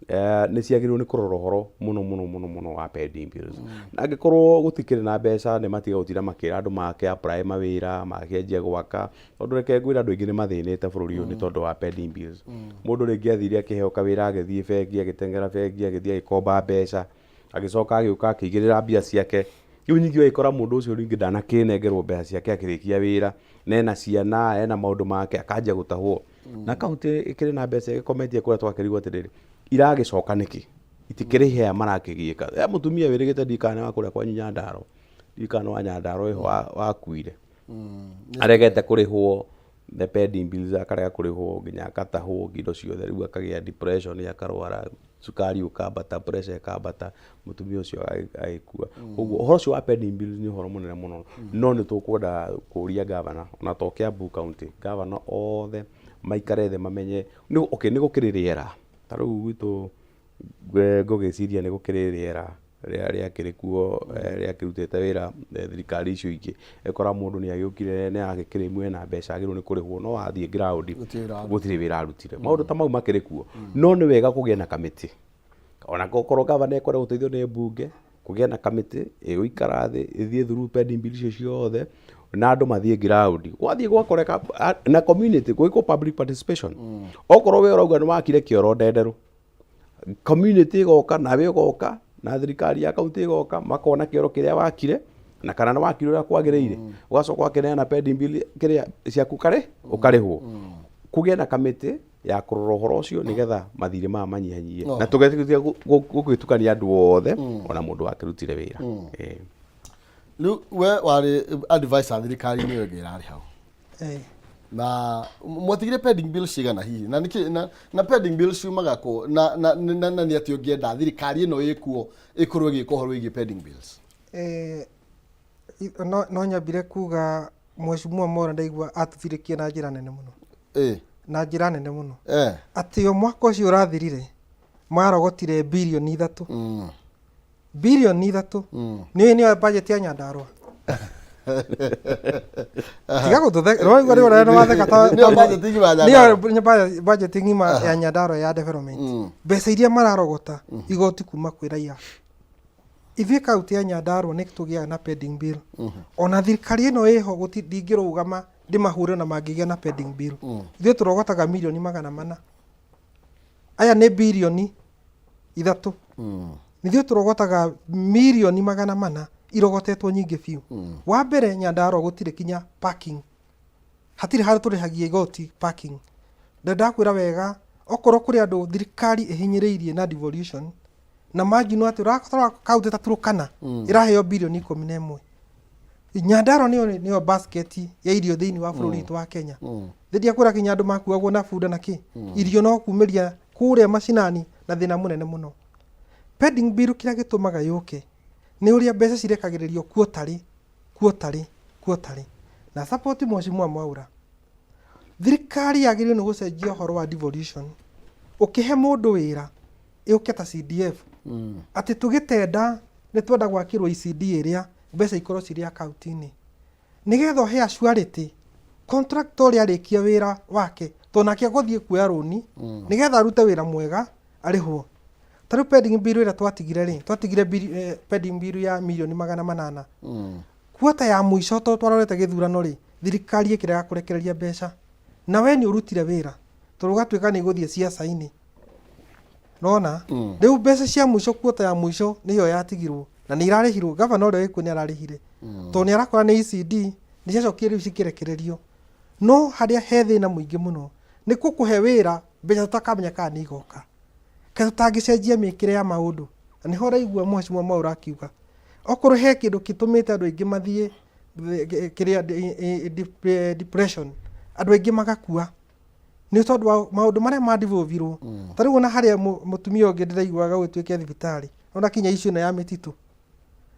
nĩ ciagĩrĩirwo nĩ kũrora ũhoro mũno mũno mũno mũno wa pending bills. Na angĩkorwo gũtikĩrĩ na mbeca, nĩ matige gũtinda makĩra andũ make apply mawĩra, makĩanjia gwaka, tondũ reke ngwĩre andũ aingĩ nĩ mathĩnĩte bũrũri ũyũ nĩ tondũ wa pending bills. Mũndũ rĩngĩ athire akĩheo kawĩra, agĩthiĩ bengi, agĩteng'era bengi, agĩthiĩ agĩkomba mbeca, agĩcoka agĩũka akĩigĩrĩra mbia ciake. Rĩu ningĩ ũgagĩkora mũndũ ũcio rĩngĩ ndanakĩnengerwo mbeca ciake akĩrĩkia wĩra, na ena ciana, ena maũndũ make, akanjia gũtahwo. Na kaunti ĩkĩrĩ na mbeca ĩgĩkometie kũrĩa, twakĩrigwo atĩrĩrĩ, iragĩcoka nĩkĩ? Itikĩrĩhe aya marakĩgiĩka. He mũtumia wĩrĩgĩte, ndikana wa kũrĩa kwanyu Nyandarua, ndikana wa Nyandarua ĩho wakuire. Aregete kũrĩhwo the pending bills, akarega kũrĩhwo nginya akatahwo indo ciothe, rĩu akagĩa depression, akarwara cukari ũkambata, pressure ĩkambata, mũtumia ũcio agĩkua. Koguo ũhoro ũcio wa pending bills nĩ ũhoro mũnene mũno, no nĩ tũkwenda kũria gavana, ona to Kiambu County, gavana othe maikare thĩ mamenye nĩ, okay, nĩ gũkĩrĩ rĩera ta rĩu gwitũ ngũgĩciria nĩ gũkĩrĩ rĩera rĩrĩa rĩakĩrĩ kuo rĩakĩrutĩte wĩra thirikari icio ingĩ, ĩkora mũndũ nĩ agĩũkire nĩ agĩkĩrĩmwo ena mbeca agĩrĩirwo nĩ kũrĩhwo, no wathiĩ ground Gũtirĩ wĩra. Gũtirĩ wĩra arutire. Maũndũ ta mau makĩrĩ kuo, no nĩ wega kũgĩe na kamĩtĩ, ona korwo gavana ekwenda gũteithio nĩ mbunge, kũgĩe na kamĩtĩ ĩgũikara thĩ ĩthiĩ through pending bill icio ciothe, na andũ mathiĩ ground, gwathiĩ gwakoreka na community gwĩkwo public participation. Okorwo we ũrauga nĩ wakire kĩoro ndenderũ, community ĩgoka, nawe ũgoka, na thirikari ya kaunti ĩgoka, makona kĩoro kĩrĩa wakire na kana nĩ wakire ũrĩa kwagĩrĩire, ũgacoka ũgakĩneana pending bill kĩrĩa ciaku karĩ ũkarĩhwo. Kũgĩe na kamĩtĩ ya kũrora ũhoro ũcio nĩgetha mathirĩ maya manyihanyihie na tũgetiga gũgĩtukania andũ othe, ona mũndũ wakĩrutire wĩra. Rĩu we warĩ advisor thirikari-inĩ ĩyo ĩngĩ ĩrarĩ hau. Na mwatigire pending bill cigana hihi, na nĩkĩ na pending bill ciumaga kũ, na nĩ atĩ ũngĩenda thirikari ĩno ĩkuo ĩkorwo ĩgĩka ũhoro wĩgiĩ pending bills? No nyambire kuga Mheshimiwa Mwaura ndaigua atũthirĩkia na njĩra nene mũno. Na njĩra nene mũno. Atĩ o mwaka ũcio ũrathirire marogotire birioni 3. Birioni 3. Nĩ nĩyo budget ya Nyandarua. Tiga gũtũtheka, rĩu rĩu ũrĩa nĩ watheka ta Nĩyo budget ng'ima ya Nyandarua. Nĩyo budget ng'ima ya Nyandarua ya development. Mbeca iria mararogota igoti kuma kwĩ raia. Ithuĩ kaunti ya Nyandarua nĩ tũgĩaga na pending bill. Ona thirikari ĩno ĩho ndingĩrũgama ndĩmahũre na mangĩgĩa na pending bill. Ithuĩ tũrogotaga mirioni 400. Aya nĩ birioni 3. Ithuĩ tũrogotaga mirioni 400 irogotetwo nyingĩ biũ. Wa mbere Nyandarua gũtirĩ kinya parking. Hatirĩ handũ tũrĩhagia igoti parking. Na ndakwĩra wega, okorwo kũrĩ andũ thirikari ĩhinyĩrĩirie na devolution, na imagine atĩ ũratwara kaunti ta Turkana ĩraheo birioni 11. Nyandarua nĩyo basket ya irio thĩinĩ wa bũrũri witũ wa Kenya. Thĩ ndiakwĩra kinya andũ makuagwo na bunda na kĩ. Irio no kumĩria kũrĩa macinani na thĩna mũnene mũno. Pending bill kĩrĩa gĩtũmaga yũke nĩ ũrĩa mbeca cirekagĩrĩrio kuotarĩ, kuotarĩ, kuotarĩ. Na support Mheshimiwa Mwaura. Thirikari yagĩrĩirwo nĩ gũcenjia ũhoro wa devolution. Ũkĩhe mũndũ wĩra ĩũke ta CDF. Atĩ tũgĩtenda nĩ twenda gwakĩrwo ECD ĩrĩa mbeca ikorwo cirĩ akaunti-inĩ. Nĩgetha ũhe surety contractor ũrĩa arĩkia wĩra wake, tondũ nake egũthiĩ kuoya rũni nĩgetha arute wĩra mwega arĩhwo. Ta rĩu pending bill ĩrĩa twatigire rĩ, twatigire bill, pending bill ya mirioni 800. Quarter ya mũico tondũ twarorete gĩthurano rĩ, thirikari ĩkĩrega kũrekereria mbeca. Na we nĩ ũrutire wĩra tondũ ũgatuĩka nĩ igũthiĩ ciaca-inĩ. Nona rĩu mbeca cia mũico quarter ya mũico nĩyo yatigirwo na nĩ irarĩhirwo. Gavana ũrĩa wĩkuo nĩ ararĩhire tondũ nĩ arakora nĩ ECD nĩ ciacokire rĩu cikĩrekererio. No harĩa he thĩna mũingĩ mũno nĩ gũkũhe wĩra mbeca tũtakamenya kana nĩ igoka. Kaĩ tũtangĩcenjia mĩkĩre ya maũndũ? Na nĩho ũraigua Mheshimiwa Mwaura akiuga okorwo he kĩndũ gĩtũmĩte andũ aingĩ mathiĩ kĩrĩa depression, andũ aingĩ magakua nĩ tondũ wa maũndũ marĩa ma devolve-irwo. Ta rĩu ona harĩa mũtumia ũngĩ ndĩraiguaga gũgĩtuĩka thibitarĩ, ona kinya issue ĩno ya mĩtitũ.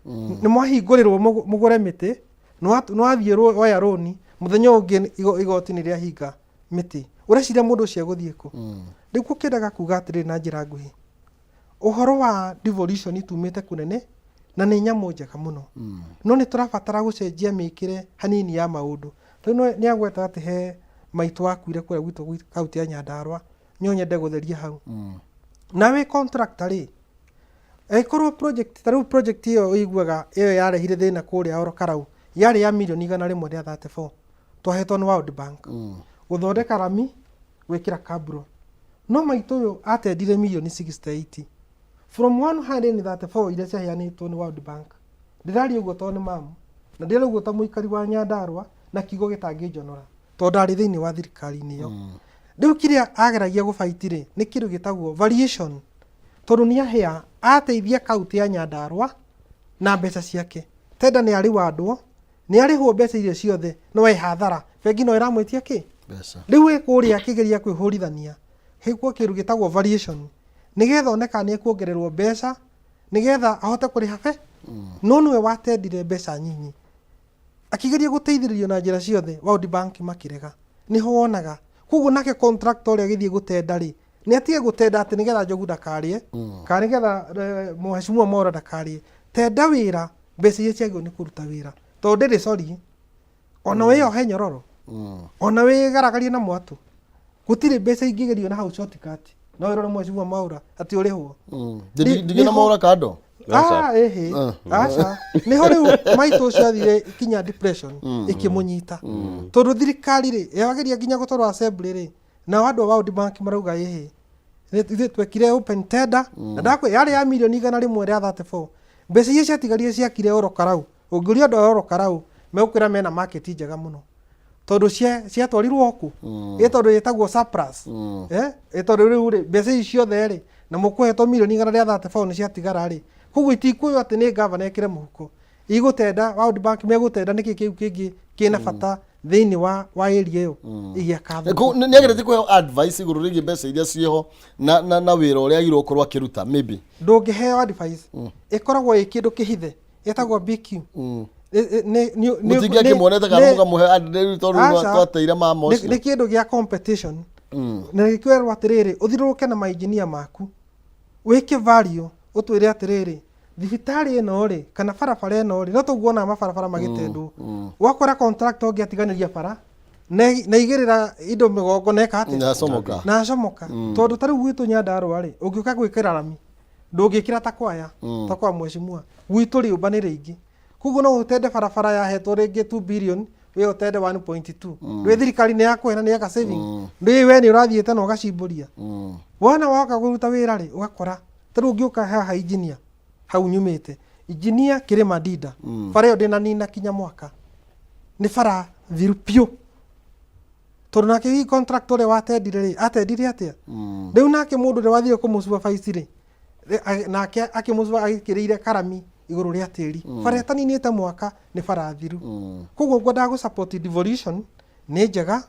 Nĩ mwahingũrĩrwo mũgũre mĩtĩ, nĩ wathiĩ woya rũni, mũthenya ũngĩ igoti nĩ rĩahinga mĩtĩ. Ũreciria mũndũ ũcio egũthiĩ kũ? Rĩu gũkĩendaga kuga atĩrĩrĩ na njĩra nguhĩ, ũhoro wa devolution tumĩte kũnene na nĩ nyamũ njega mũno. No nĩ tũrabatara gũcenjia mĩkĩre hanini ya maũndũ. Rĩu nĩ agweta atĩ he maitũ wakuire kũrĩa gwitũ kaunti ya Nyandarua, no nyende gũtheria hau. Na wĩ contractor rĩ, angĩkorwo project, ta rĩu project ĩyo ũiguaga ĩyo yarehire thĩna kũrĩa Ol Kalou, yarĩ ya mirioni 134, twahetwo nĩ World Bank. Gũthondeka rami, gwĩkĩra kaburo. No maitũ ũyũ atendire mirioni 68 from 134 iria ciaheanĩtwo nĩ World Bank. Ndĩraria ũguo tondũ nĩ mamu, na ndĩraria ũguo ta mũikari wa Nyandarua na kiugo gĩtangĩnjonora tondũ ndarĩ thĩinĩ wa thirikari-inĩ ĩyo. Rĩu kĩrĩa ageragia gũbaiti rĩ, nĩ kĩndũ gĩtagwo variation, tondũ nĩ ahĩa ateithia kaunti ya Nyandarua na mbeca ciake. Tenda nĩ arĩwandwo, nĩ arĩhwo mbeca iria ciothe, no e hathara, bengi no ĩramwĩtia kĩ? Mbeca. Rĩu ĩ kũrĩa akĩgeria kwĩhũrithania, hĩkwo kĩndũ gĩtagwo variation, nĩgetha one kana nĩ ekuongererwo mbeca, nĩgetha ahote kũrĩha be, no nĩwe watendire mbeca nyinyi. Akĩgeria gũteithĩrĩrio na njĩra ciothe, World Bank makĩrega. Nĩho wonaga. Koguo nake contractor ũrĩa agĩthiĩ gũtenda rĩ, nĩ atige gũtenda atĩ nĩgetha Njogu ndakarĩe, kana nĩgetha Mheshimiwa Mwaura ndakarĩe. Tenda wĩra, mbeca iria ciagĩrĩirwo nĩ kũruta wĩra. Tondũ ndĩrĩ sorry, ona wĩyohe nyororo, ona wĩgaragarie na mwatũ, gũtirĩ mbeca ingĩgerio na hau shortcut. No wĩrore Mheshimiwa Mwaura atĩ ũrĩhwo. Ndingĩona Mwaura kando. Ah, ĩhĩ, aca. Nĩho rĩu maitũ ũcio athire kinya depression ĩkĩmũnyita. Tondũ thirikari rĩ, yageria nginya gũtwarwo assembly rĩ, nao andũ a World Bank marauga ĩhĩ, ithuĩ twekire open tender, na ndakwĩra yarĩ ya mirioni 134. Mbeca iria ciatigarire ciakire Ol Kalou. Ũngĩũria andũ a Ol Kalou, megũkwĩra mena market njega mũno. Tondũ ciatwarirwo kũ? Ĩ tondũ ĩtagwo surplus. Ĩ tondũ rĩu rĩ, mbeca ici ciothe rĩ, na mũkũhetwo mirioni 134 nĩ ciatigara rĩ, koguo itikuoywo atĩ nĩ gavana ekĩre mũhuko. Igũtenda, World Bank megũtenda nĩkĩ kĩu kĩngĩ kĩna bata thĩinĩ wa area ĩyo ĩgĩaka thoko. Nĩ ageretie kũheo advice igũrũ rĩgiĩ mbeca iria ciĩho na wĩra ũrĩa agĩrĩirwo gũkorwo akĩruta maybe. Ndũngĩheo advice, ĩkoragwo ĩ kĩndũ kĩhithe, ĩtagwo BQ. Mũtingĩ akĩmuonete kana mũkamũhe rĩu tondũ twateire mama ũcio. Nĩ kĩndũ gĩa competition. Na gĩkĩrwo atĩrĩrĩ, ũthiũrũrũke na mainjinia maku, wĩke value, ũtwĩre atĩrĩrĩ, thibitarĩ ĩno rĩ, kana barabara ĩno rĩ, no tũguo wonaga mabarabara magĩtendwo. Wakora contractor ũngĩ atiganĩria bara, na igĩrĩra indo mĩgongo na eka atĩa? Na acomoka. Na acomoka. Tondũ ta rĩu gwitũ Nyandarua rĩ, ũngĩũka gwĩkĩra rami, ndũngĩkĩra ta kwaya, ta kwa mheshimiwa. Gwitũ rĩũmba nĩ rĩingĩ. Koguo no ũtende barabara yahetwo rĩngĩ 2 billion, we ũtende 1.2. Ndũĩ thirikari nĩ yakũhe na nĩ yeka saving. Ndũĩ we nĩ ũrathiĩte na ũgacimbũria. Wona woka kũruta wĩra rĩ, ũgakora ta rĩu ũngĩũka haha engineer, hau nyumĩte, engineer Kĩrĩma Ndinda, bara ĩyo ndĩnanina kinya mwaka. Nĩ bara thiru biũ. Tondũ nake hihi contractor ũrĩa watendire rĩ, atendire atĩa? Rĩu nake mũndũ ũrĩa wathire kũmũ supervise rĩ, nake akĩmũ agĩkĩrĩire karami igũrũ rĩa tĩri. Bara ĩtaninĩte mwaka nĩ bara thiru. Koguo ngwendaga gũ support devolution nĩ njega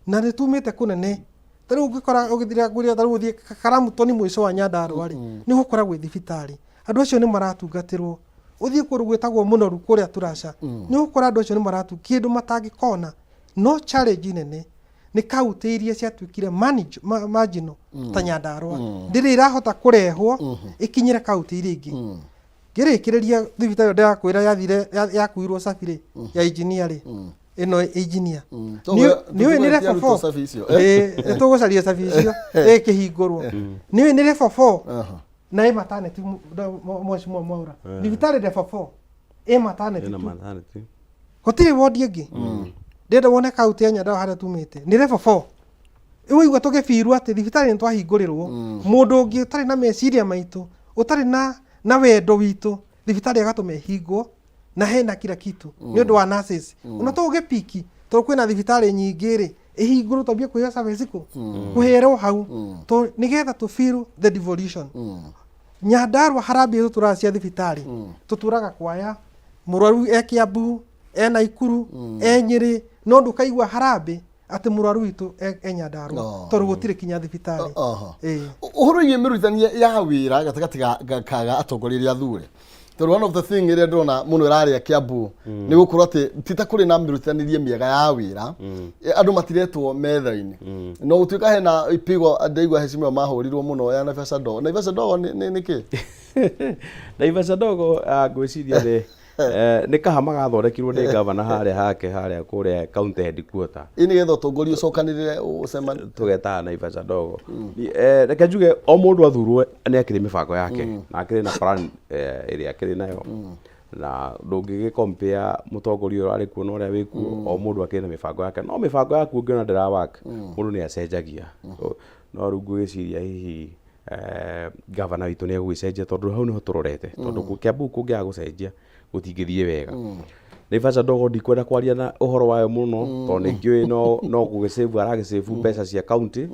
na nĩ tumĩte kũnene. Ta rĩu ũngĩkora ũgĩthira ngwĩre ta rĩu ũthiĩ Karamutoni mũico wa Nyandarua rĩ, nĩ ũgũkora gwĩ thibitarĩ. Andũ acio nĩ maratungatĩrwo. Ũthiĩ kũndũ gwĩtagwo Mũnoru kũrĩa Turasha, nĩ ũgũkora andũ acio nĩ maratu kĩndũ matangĩkona. No challenge nene nĩ kaunti iria ciatuĩkire marginal ta Nyandarua. Ndĩrĩ ĩrahota kũrehwo ĩkinyĩre kaunti iria ingĩ. Ngĩrĩkĩrĩria thibitarĩ ĩyo ndĩrakwĩra yathire yakuirwo Sabi rĩ, ya engineer rĩ, ĩno engineer. Nĩ ũĩ nĩ level 4. Sabi icio. Ĩĩ, nĩ tũgũcaria cabi icio ĩkĩhingũrwo. Nĩ ũĩ nĩ level 4. Na ĩ maternity mheshimiwa Mwaura, thibitarĩ level 4 ĩ maternity Ĩna tu. Maternity. Gũtirĩ wodi ĩngĩ. Ndĩrenda wone kaunti ya Nyandarua harĩa tumĩte nĩ level 4. Ũigua tũgĩbirwo atĩ thibitarĩ nĩ twahingũrĩrwo, mũndũ ũngĩ ũtarĩ na meciria maitũ, ũtarĩ na wendo witũ, thibitarĩ agatũma ĩhingwo na hena kila kitu nĩ ũndũ wa nurses. Ona tũgĩpiki tondũ kwĩna thibitarĩ nyingĩ rĩ, ĩhingũrwo twambie kũheo service kũ kũherwo hau nĩgetha tũ feel the devolution. Nyandarua harambĩ tũtũraga cia thibitarĩ, tũtũraga kwaya mũrwaru e Kiambu, e Naikuru, e Nyĩrĩ, no ndũkaigua harambĩ atĩ mũrwaru witũ e Nyandarua tondũ gũtirĩ kinya thibitarĩ. Ĩĩ. Ũhoro wĩgiĩ mĩrutithania ya wĩra gatagatĩ ga atongoria arĩa athure, tondũ one of the thing ĩrĩa ndĩrona mũno ĩrarĩa Kiambu nĩ gũkorwo atĩ ti ta kũrĩ na mĩrutithanĩrie mĩega ya wĩra. Andũ matiretwo metha-inĩ. No gũtuĩka hena ipigo ndaigua heshimiwa mahũrirwo mũno ya Naivasha Ndogo. Naivasha Ndogo nĩ kĩ? Naivasha Ndogo, ngwĩciria nĩ kahama gathondekirwo nĩ gavana harĩa hake harĩa kũrĩa county headquarter. Ĩ nĩgetha ũtongoria ũcokanĩrĩre ũcemanie. Tũgetaga Naivasha Ndogo. Reke njuge o mũndũ athurwo nĩ akĩrĩ mĩbango yake na akĩrĩ na plan ĩrĩa akĩrĩ nayo, na ndũngĩgĩ compare mũtongoria ũrĩa arĩ kuo na ũrĩa wĩ kuo. O mũndũ akĩrĩ na mĩbango yake, no mĩbango yaku ũngĩona ndĩra work, mũndũ nĩ acenjagia. No rĩu ngwĩciria hihi gavana witũ nĩ egũgĩcenjia, tondũ hau nĩho tũrorete, tondũ Kiambu kũngĩaga gũcenjia gũtingĩthiĩ wega. Naivasha Ndogo ndikwenda kwaria na ũhoro wayo mũno, tondũ nĩ ngĩũĩ no gũgĩcĩbu aragĩcĩbu mbeca cia county,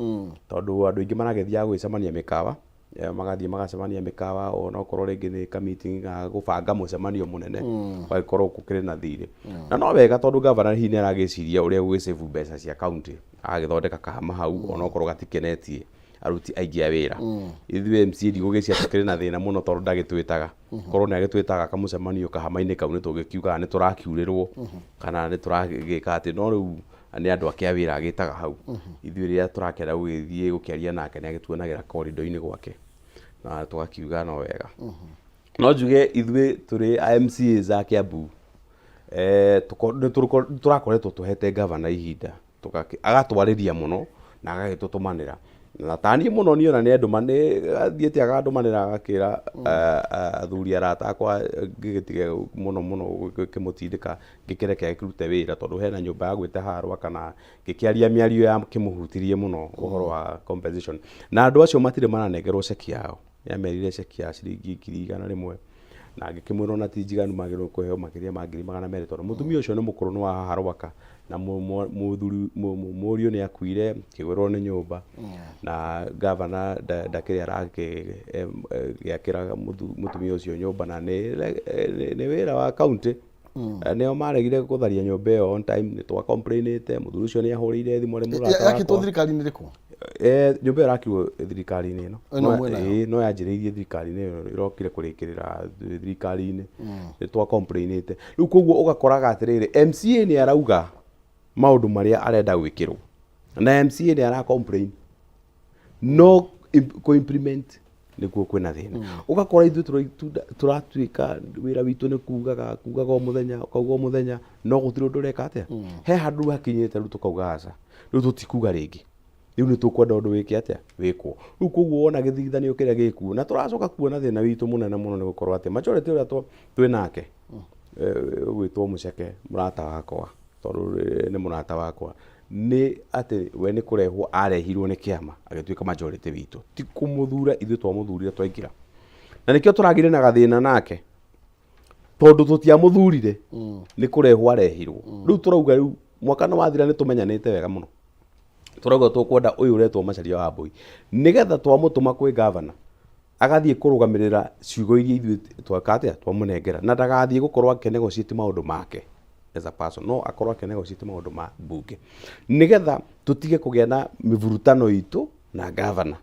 tondũ andũ aingĩ maragĩthiaga gũgĩcemania mĩkawa, magathiĩ magacemania mĩkawa, ona okorwo rĩngĩ nĩ ka meeting ga gũbanga mũcemanio mũnene, gũgagĩkorwo gũkĩrĩ na thirĩ. Na no wega, tondũ gavana hihi nĩ aragĩciria ũrĩa gũgĩcĩbu mbeca cia county, agagĩthondeka kahama hau, ona okorwo gatikenetie aruti aingĩ a wĩra. Ithuĩ MCA ndigũgĩcia tũkĩrĩ na thĩna mũno, tondũ ndagĩtwĩtaga. Korwo nĩ agĩtwĩtaga kamũcemanio kahama-inĩ kau, nĩ tũngĩkiugaga nĩ tũrakiurĩrwo kana nĩ tũragĩka atĩ, no rĩu nĩ andũ ake a wĩra agĩtaga hau. Ithuĩ rĩrĩa tũrakĩenda gũgĩthiĩ gũkĩaria nake, nĩ agĩtuonagĩra corridor-inĩ gwake na tũgakiuga no wega. No njuge ithuĩ tũrĩ a MCAs a Kiambu, nĩ tũrakoretwo tũhete gavana ihinda, agatwarĩria mũno na agagĩtũtũmanĩra, na taniĩ mũno niĩ ona nĩ andũma nĩ athiĩte agandũmanĩra, agakĩra athuri arata akwa ngĩgĩtige mũno mũno gũkĩmũtindĩka ngĩkĩreke akĩrute wĩra, tondũ hena nyũmba ya gwĩte harwa kana ngĩkĩaria mĩario ya kĩmũhutirie mũno ũhoro wa compensation, na andũ acio matirĩ maranengerwo ceki yao. Nĩamerire ceki ya ciringi 100,000, na ngĩkĩmwĩra ona ti njiganu, magĩrĩirwo kũheo makĩria ma 200,000, tondũ mũtumia ũcio nĩ mũkũrũ, nĩ wa haha Rwaka, na mũthuri mũriũ nĩ akuire kĩgwĩrwo nĩ nyũmba, na gavana ndakĩrĩ arakĩakĩra mũtumia ũcio nyũmba, na nĩ wĩra wa county. Nĩo maregire gũtharia nyũmba ĩyo on time. Nĩ twa complainĩte, mũthuri ũcio nĩ ahũrĩire thimũ arĩ mũrata Yakĩtwo wakwa. Thirikari-inĩ ĩrĩkũ? Nyũmba ĩyo ĩrakirwo thirikari-inĩ ĩno. Ĩno mwĩnayo? Ĩĩ, no yanjĩrĩirie thirikari-inĩ ĩyo, ĩrokire kũrĩkĩrĩra thirikari-inĩ. Nĩ twa complainĩte. Rĩu koguo ũgakoraga atĩrĩrĩ, MCA nĩ arauga maũndũ marĩa arenda gwĩkĩrwo, na MCA nĩ ara complain, no kũ implement nĩkuo kwĩna thĩna. Ũgakora ithuĩ tũratuĩka wĩra witũ nĩ kugaga o mũthenya, ũkauga o mũthenya, no gũtirĩ ũndũ ũreka atĩa. He handũ rĩu hakinyĩte rĩu tũkauga aca, rĩu tũtikuga rĩngĩ, rĩu nĩ tũkwenda ũndũ wĩke atĩa, wĩkwo. Rĩu koguo wona gĩthigithanio kĩrĩa gĩkuo, na tũracoka kuona thĩna witũ mũnene mũno nĩ gũkorwo atĩ majority ũrĩa twĩ nake ũgwĩtwo Mũceke, mũrata wakwa, tondũ nĩ mũrata wakwa, nĩ atĩ we nĩ kũrehwo arehirwo nĩ kĩama agĩtuĩka majority witũ, ti kũmũthura ithuĩ twamũthurire twaingĩra, na nĩkĩo tũragire na gathĩna nake, tondũ tũtiamũthurire, nĩ kũrehwo arehirwo. Rĩu tũrauga rĩu mwaka nĩ wathira, nĩ tũmenyanĩte wega mũno, tũrauga tũkwenda ũyũ ũretwo Macharia wa Mbui, nĩgetha twamũtũma kwĩ gavana agathiĩ kũrũgamĩrĩra ciugo iria ithuĩ tweka atĩa, twamũnengera, na ndagathiĩ gũkorwo akĩnegotiate maũndũ make as a person, no akorwo akĩnegotiate maũndũ ma mbunge, nĩgetha tũtige kũgĩa na mĩburutano itũ na gavana.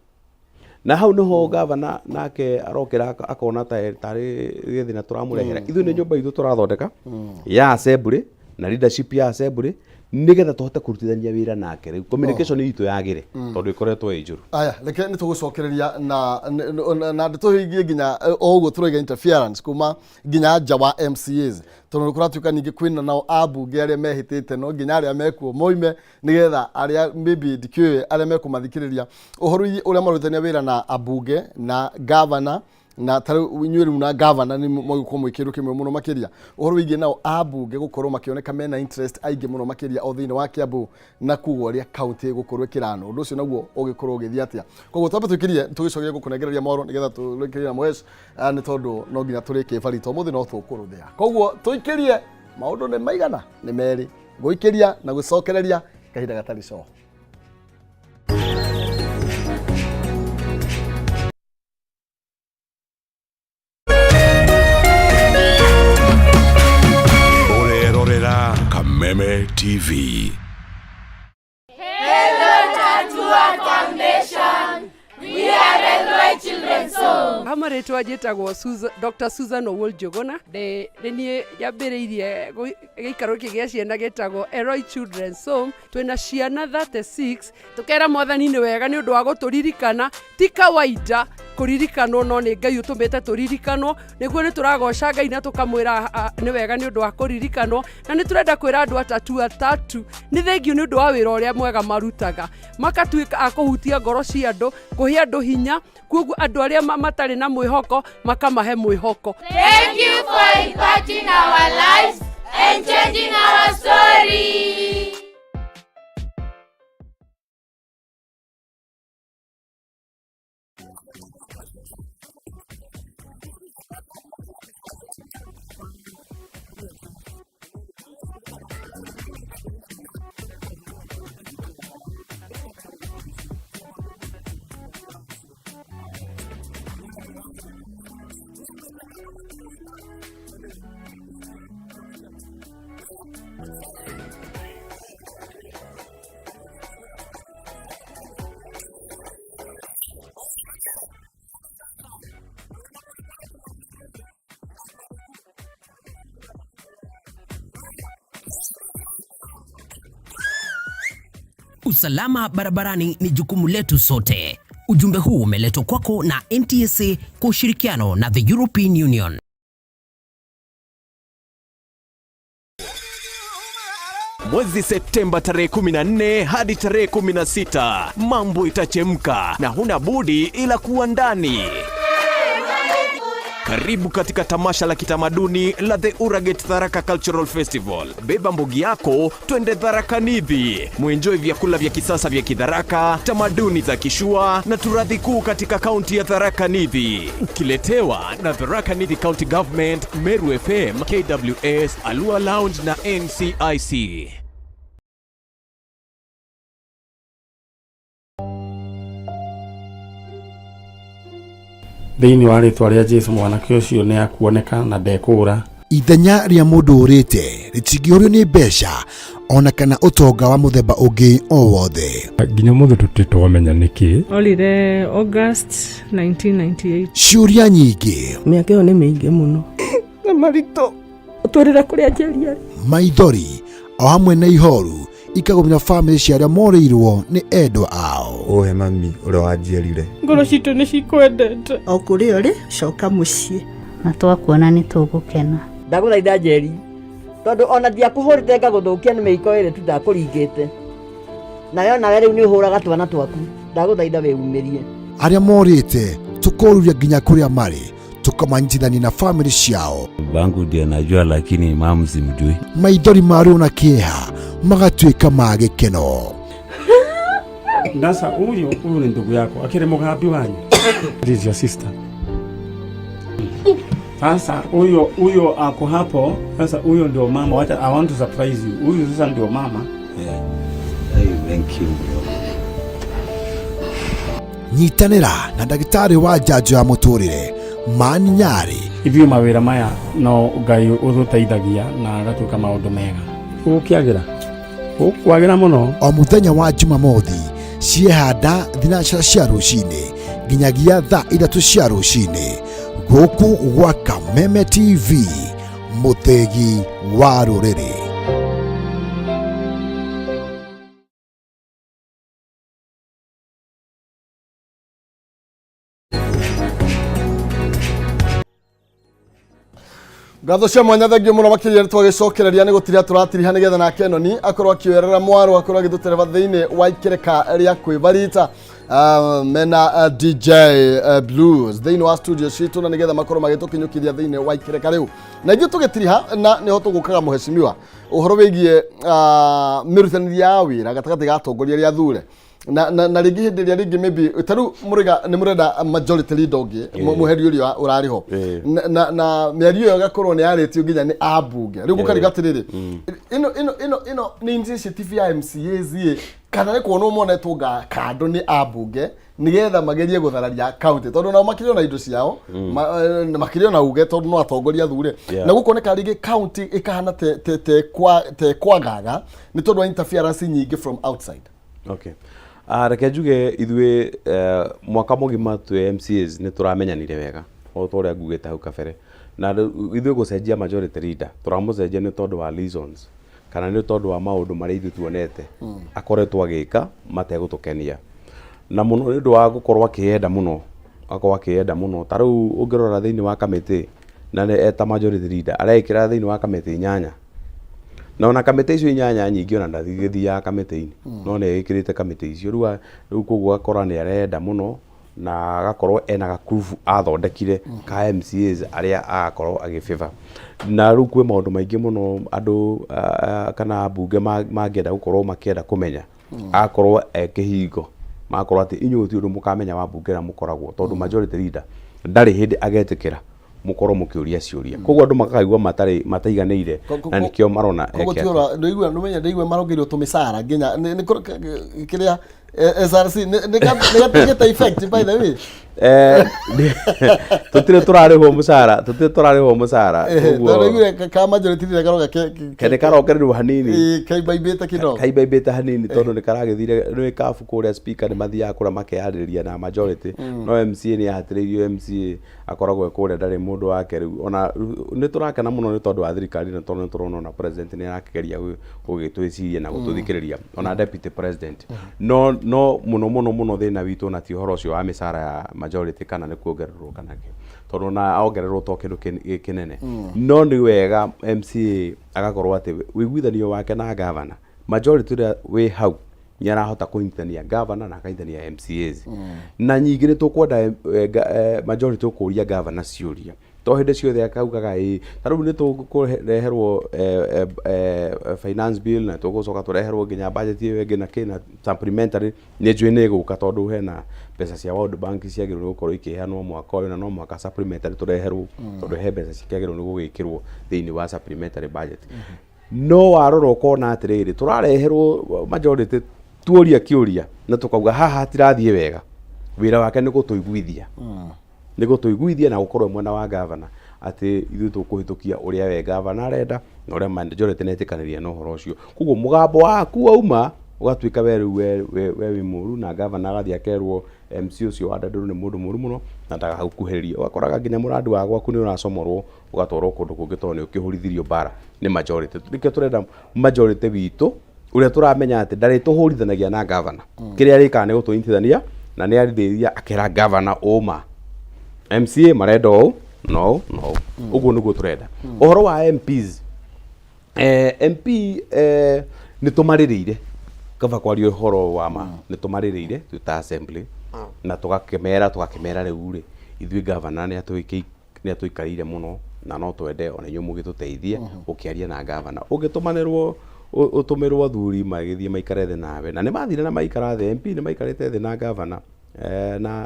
Na hau niho gavana nake arokĩra akona ta tarĩ gĩthĩna tũramũrehera. Ithuĩ nĩ nyũmba itũ tũrathondeka ya assembly na leadership ya assembly. Nĩgetha tũhote kũrutithania wĩra nake rĩu communication itũ yagĩre, tondũ ĩkoretwo ĩ njũru. Aya, reke nĩ tũgũcokereria na ndeto ĩgiĩ nginya o ũguo tũraiga interference kuma nginya nja wa MCAs, tondũ nĩ kũratuĩka ningĩ kwĩna nao ambunge arĩa mehĩtĩte no nginya arĩa mekuo moime, nĩgetha arĩa maybe ndikĩũĩ arĩa mekũmathikĩrĩria ũhoro wĩgiĩ ũrĩa marutithania wĩra na ambunge na gavana, na ta rĩu inyuĩ rĩu na gavana nĩ mũgũkorwo mwĩ kĩndũ kĩmwe mũno makĩria, ũhoro wĩgiĩ nao ambunge gũkorwo makĩoneka mena interest aingĩ mũno makĩria o thĩinĩ wa Kiambu na kuga ũrĩa county ĩgũkorwo ĩkĩranwo, ũndũ ũcio naguo ũgĩkorwo ũgĩthiĩ atĩa. Koguo twambe tũikĩrie tũgĩcokia gũkũnengereria mohoro nĩgetha tũrĩkĩrie na Mwesh, nĩ tondũ no nginya tũrĩkie barito ũmũthĩ, no tũkũrũthĩa. Koguo tũikĩrie maũndũ nĩ maigana nĩ merĩ, gũikĩria na gũcokereria kahinda gatarĩ coho. Ũrerorera Kameme TV. Hello, Tatua Foundation. We are Elroy Children's Home. Ha marĩtwa njĩtagwo Dr. Susan Owuor Njuguna. Nĩ niĩ nyambĩrĩirie gĩikaro gĩkĩ gĩa ciana gĩtagwo Elroy Children's Home. Twĩna ciana 36. Tũkera Mwathani nĩ wega nĩ ũndũ wa gũtũririkana. Ti kawaida kũririkanwo, no nĩ Ngai ũtũmĩte tũririkanwo, nĩguo nĩ tũragoca Ngai na tũkamwĩra nĩ wega nĩ ũndũ wa kũririkanwo. Na nĩ tũrenda kwĩra andũ atatu atatu nĩ thengiũ nĩ ũndũ wa wĩra ũrĩa mwega marutaga, makatuĩka a kũhutia ngoro cia andũ, kũhe andũ hinya, koguo andũ arĩa matarĩ na mwĩhoko makamahe mwĩhoko. Thank you for impacting our lives and changing our story. Usalama barabarani ni jukumu letu sote. Ujumbe huu umeletwa kwako na NTSA kwa ushirikiano na the European Union. Mwezi Septemba tarehe 14 hadi tarehe 16, mambo itachemka na huna budi ila kuwa ndani. Karibu katika tamasha la kitamaduni la The Uraget Tharaka Cultural Festival. Beba mbogi yako, twende Tharaka Nithi. Muenjoy vyakula vya kisasa vya Kitharaka, tamaduni za Kishua na turathi kuu katika kaunti ya Tharaka Nithi. Ukiletewa na Tharaka Nithi County Government, Meru FM, KWS, Alua Lounge na NCIC. Thĩinĩ wa rĩtwa rĩa Jesu, mwanake ũcio nĩ akuoneka na ndekũra. Ithenya rĩa mũndũ ũrĩte rĩtingĩũrio nĩ mbeca ona kana ũtonga wa mũthemba ũngĩ o wothe. Nginya ũmũthĩ tũtirĩ twamenya nĩkĩ. Orire August 1998. Ciũria nyingĩ, Mĩaka ĩyo nĩ mĩingĩ mũno na maritũ ũtwĩrĩre kũrĩa njeri arĩ. Maithori o hamwe na ihoru ikagũmĩra bamĩrĩ cia arĩa morĩirwo nĩ endwa ao. Ũhe mami ũrĩa wanjiarire. Ngoro citũ nĩ cikwendete. O kũrĩa ũrĩ, coka mũciĩ. Na twakuona nĩ tũgũkena. Ndagũthaitha Njeri, tondũ ona ndiakũhũrĩte ngagũthũkia nĩ mĩiko ĩrĩ tu ndakũringĩte nayo, nawe rĩu nĩ ũhũraga twana twaku. Ndagũthaitha wĩumĩrie. Arĩa morĩte tũkoruria nginya kũrĩa marĩ, tũkamanyitithania na bamĩrĩ ciao. Babangu ndiye najua, lakini mamu simjui. Maithori ma ruo na kĩeha magatuĩka ma gĩkeno. Sasa huyu ni ndugu yako akiri mugambi wanyu. This is your sister. Sasa huyo ako hapo. Sasa huyo ndio mama. Wacha, I want to surprise you. Huyu sasa ndio mama. Yeah. Hey, thank you, bro. Nyitanĩra na ndagĩtarĩ wa njanjo ya mũtũrĩre Mani Nyarĩ. Ithuĩ mawĩra maya no Ngai ũtũteithagia na agatuĩka maũndũ mega. Ũgũkĩagĩra, ũkwagĩra mũno. O mũthenya wa Jumamothi ciehanda 9 cia rũcinĩ nginyagia thaa 3 cia rũcinĩ, gũkũ gwa Kameme TV, mũthĩgi wa rũrĩrĩ. Ngatho cia mwanya, thengio mũno makĩria. Nĩ twagĩcokereria nĩ gũtiria tũratiriha nĩgetha nake Noni akorwo akĩoerera mwaro, akorwo agĩtũtereba thĩinĩ wa ikereka rĩa kwĩbarita. Mena DJ Blues thĩinĩ wa studio citũ na nĩgetha makorwo magĩtũkinyũkithia thĩinĩ wa ikereka rĩu, na ithuĩ tũgĩtiriha na nĩho tũgũkaga mũhecimiwa ũhoro wĩgiĩ mĩrutanĩrie ya wĩra gatagatĩ ga atongoria arĩa athure na rĩngĩ hĩndĩ ĩrĩa rĩngĩ maybe ta rĩu mũrĩga nĩ mũrenda majority leader ũngĩ, mũheri ũrĩa ũrarĩ ho, na mĩario ĩyo ĩgakorwo nĩ yarĩtio nginya nĩ ambunge. Rĩu gũkariga atĩrĩrĩ, ĩno nĩ initiative ya MCAs ĩ, kana nĩ kuonwo monetwo kando nĩ ambunge nigetha magerie gũthararia county, tondũ nao makĩrĩ ona indo ciao, na makĩrĩ ona uge tondũ no atongoria athure, na gũkoneka rĩngĩ county ĩkahana te kwagaga nĩ tondũ wa interference nyingĩ from outside. Okay. Reke njuge ithuĩ mwaka mũgima twĩ MCAs nĩ tũramenyanire wega o ta ũrĩa ngugĩte hau kabere, na rĩu ithuĩ gũcenjia majority leader tũramũcenjia nĩ tondũ wa reasons kana nĩ tondũ wa maũndũ marĩa ithuĩ tuonete akoretwo agĩka mategũtũkenia, na mũno nĩ ũndũ wa gũkorwo akĩyenda mũno, akorwo akĩyenda mũno. Ta rĩu ũngĩrora thĩinĩ wa kamĩtĩ na nĩ eta majority leader areĩkĩra thĩinĩ wa kamĩtĩ inyanya, na ona kamĩtĩ icio inyanya nyingĩ ona ndathigĩthiaga kamĩtĩ-inĩ, no nĩ ĩkĩrĩte kamĩtĩ icio rĩu. Koguo agakora nĩ arenda mũno na agakorwo ena gakurubu athondekire ka MCAs arĩa agakorwo agĩbĩba. Na rĩu kwĩ maũndũ maingĩ mũno andũ kana ambunge mangĩenda gũkorwo makĩenda kũmenya, agakorwo e kĩhingo, magakorwo atĩ inyuĩ gũtirĩ ũndũ mũkamenya wa mbunge ĩrĩa mũkoragwo, tondũ majority leader ndarĩ hĩndĩ agetĩkĩra mũkorwo mũkĩũria ciũria. Koguo andũ makaigua matarĩ mataiganĩire na nĩkĩo marona koguo eke atĩ. Tiora ndũigua ndũmenya ndaigua marongeirwo tũmĩcara nginya nĩ kĩrĩa SRC nĩ gatuĩkĩte effect, by the way. Tũtirĩ tũrarĩhwo mũcara, tũtirĩ tũrarĩhwo mũcara. Tondũ ndaiguire ka majority leader karoga Ke nĩ karongererwo hanini. Kaimbaimbĩte kidogo. Kaimbaimbĩte hanini tondũ nĩ karagĩthire nĩ kabu kũrĩa speaker nĩ mathiaga kũrĩa makeyarĩrĩria na majority, no MCA nĩ ahatĩrĩirio. MCA akoragwo e kũrĩa ndarĩ mũndũ wake. Rĩu ona nĩ tũrakena mũno nĩ tondũ wa thirikari, na tondũ nĩ tũrona ona president nĩ arakĩgeria gũgĩtwĩciria na gũtũthikĩrĩria, ona deputy president. No mũno mũno mũno thĩna witũ ona ti ũhoro ũcio wa mĩcara ya majority kana nĩ kuongererwo kana kĩ, tondũ ona ongererwo to kĩndũ kĩnene. No nĩ wega MCA agakorwo atĩ ũiguithanio wake na governor, majority ũrĩa wĩ hau nĩ arahota kũnyitithania governor na akanyitithania MCAs. Na nyingĩ nĩ tũkwenda majority ũkũria governor ciũria, to hĩndĩ ciothe akaugaga ĩĩ. Ta rĩu nĩ tũkũreherwo finance bill na tũgũcoka tũreherwo nginya budget ĩyo ĩngĩ na kĩ na supplementary. Nĩ njũĩ nĩ ĩgũka tondũ hena mbeca cia World Bank ciagĩrĩirwo nĩ gũkorwo ikĩheanwo mwaka ũyũ, na no mũhaka supplementary tũreherwo, tondũ he mbeca cikĩagĩrĩirwo nĩ gũgĩkĩrwo thĩinĩ wa supplementary budget. No warora ũkona atĩrĩrĩ, tũrareherwo majority tuoria kĩũria na tũkauga haha hatirathiĩ wega, wĩra wake nĩ gũtũiguithia, nĩ gũtũiguithia na gũkorwo mwena wa gavana atĩ ithuĩ tũkũhĩtũkia ũrĩa we gavana arenda na ũrĩa majority netĩkanĩria na ũhoro ũcio. Koguo mũgambo waku wauma ũgatuĩka we rĩu we wĩ mũru, na gavana agathiĩ akerwo MC ũcio wa Dandũrũ nĩ mũndũ mũru mũno na ndagagũkuhĩrĩrie. Ũgakoraga nginya mũrandi wa gwaku nĩ ũracomorwo ũgatwarwo kũndũ kũngĩ tondũ nĩ ũkĩhũrithirio mbara nĩ majority. Nĩkĩo tũrenda majority witũ ũrĩa tũramenya atĩ ndarĩtũhũrithanagia na gavana. Kĩrĩa arĩkaga nĩ gũtũnyitithania na nĩ arĩthĩria akera gavana ũma MCA marenda ũũ na ũũ na ũũ. Ũguo nĩguo tũrenda. Ũhoro wa MPs, MP, nĩ tũmarĩrĩire, kaba kwaria ũhoro wa ma, nĩ tũmarĩrĩire twĩ ta assembly na tũgakĩmera rĩu rĩ ithuĩ gavana nĩ atũikarĩire mũno na no twende ona inyuĩ mũgĩtũteithie gũkĩaria na gavana. Ũngĩtũmanĩrwo ũtũmĩrwo athuri magĩthiĩ maikare thĩ nawe, na nĩ mathire na maikara thĩ. MP nĩ maikarĩte thĩ na gavana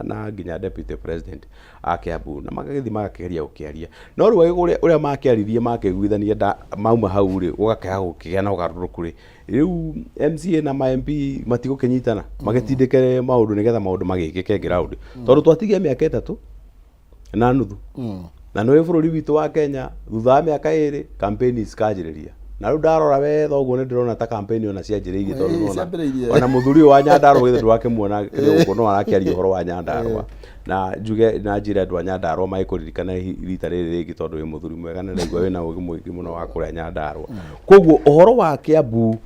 na nginya deputy president a Kiambu, na magagĩthiĩ magakĩgeria gũkĩaria, no rĩu ũrĩa makĩaririe makĩiguithania mauma hau rĩ, gũgakĩaga gũkĩgĩa na ũgarũrũku rĩ. Rĩu MCA na ma MP matigũkĩnyitana magĩtindĩke maũndũ nĩgetha maũndũ magĩkĩke ground, tondũ twatigia mĩaka 3.5, na nĩ bũrũri witũ wa Kenya thutha wa mĩaka 2 campaign cikanjĩrĩria. Na rĩu ndarora wetha ũguo nĩ ndĩrona ta campaign ona cianjĩrĩirie, tondũ nĩwona ciambĩrĩirie. Ona mũthuri ũyũ wa Nyandarũa githĩ ndwakĩmuona kĩrĩ gũkũ, no arakĩaria ũhoro wa Nyandarũa. Na njuge na njĩre andũ a Nyandarũa magĩkũririkana rita rĩrĩ rĩngĩ, tondũ wĩ mũthuri mwega na ndaigua wĩna ũgĩ mũingĩ mũno wa kũrĩa Nyandarũa. Koguo ũhoro wa Kiambu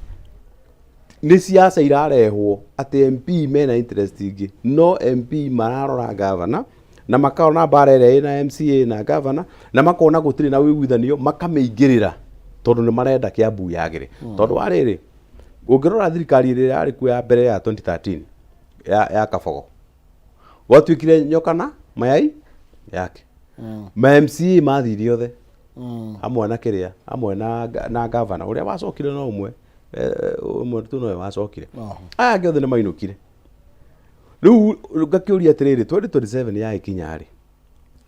nĩ siasa irarehwo atĩ MP mena interest ingĩ, no MP mararora gavana. na makona mbara ĩrĩa ĩna MCA na governor na makona gũtirĩ na ũiguithanio makamĩingĩrĩra tondũ nĩ marenda Kiambu yagĩre. Tondũ wa rĩrĩ, ũngĩrora thirikari ĩrĩa yarĩ kuo ya mbere ya 2013 ya Kabogo, gwatuĩkire nyoka na mayai yake. Ma MCA mathire othe hamwe na kĩrĩa, hamwe na governor ũrĩa wacokire no ũmwe, ũmwe tu nowe wacokire. Aya angĩ othe nĩ mainũkire. Rĩu ngakĩũria atĩrĩrĩ, 2027 yagĩkinya rĩ,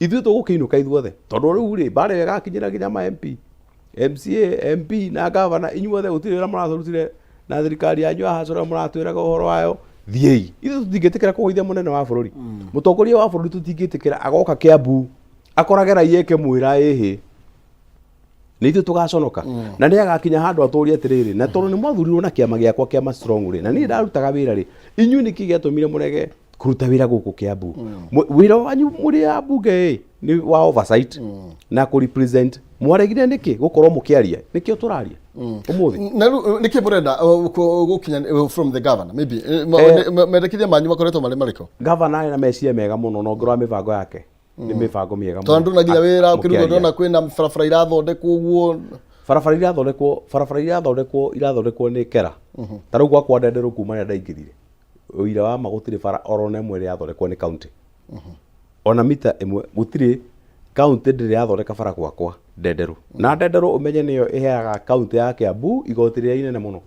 ithuĩ tũgũkĩinũka ithuothe? Tondũ rĩu rĩ, mbara ĩyo ĩgakinyĩra nginya ma MP, MCA, MP na governor, inyuothe gũtirĩ wĩra mũrarutire na thirikari yanyu ya hacũra mũratwĩraga ũhoro wayo, thiĩi. Ithuĩ tũtingĩtĩkĩra kũgũithia mũnene wa bũrũri. Mũtongoria wa bũrũri tũtingĩtĩkĩra agoka Kiambu akorage raia ĩkĩmwĩra ĩhĩ, nĩ ithuĩ tũgaconoka. Na nĩ agakinya handũ atũrie atĩrĩrĩ, na tondũ nĩ mwathurirwo na kĩama gĩakwa kĩama strong rĩ, na niĩ ndarutaga wĩra rĩ, inyuĩ nĩkĩ gĩatũmire mũrege kũruta wĩra gũkũ Kiambu? Wĩra wanyu mũrĩ a mbunge ĩ nĩ wa oversight na kũ represent. Mwaregire nĩkĩ gũkorwo mũkĩaria? Nĩkĩo tũraria ũmũthĩ. Na rĩu nĩkĩ mũrenda gũkinya from the governor maybe? Mendekithia manyu makoretwo marĩ marĩkũ? Governor arĩ na meciria mega mũno, na ũngĩrora mĩbango yake nĩ mĩbango mĩega mũno. Tondũ ndona nginya wĩra ũkĩrutwo, Mũkĩaria. ndona kwĩna barabara irathondekwo ũguo. Barabara irathondekwo, barabara irathondekwo, irathondekwo nĩ kera. Ta rĩu gwakwa Ndenderũ kuma rĩrĩa ndaingĩrire, ũira wa ma gũtirĩ bara oro na ĩmwe ĩrĩa yathondekwo nĩ county. Ona mita ĩmwe gũtirĩ, county ndĩrĩ yathondeka bara gwakwa Ndenderũ. Na Ndenderũ ũmenye nĩyo ĩheaga county ya Kiambu igoti rĩrĩa inene mũno.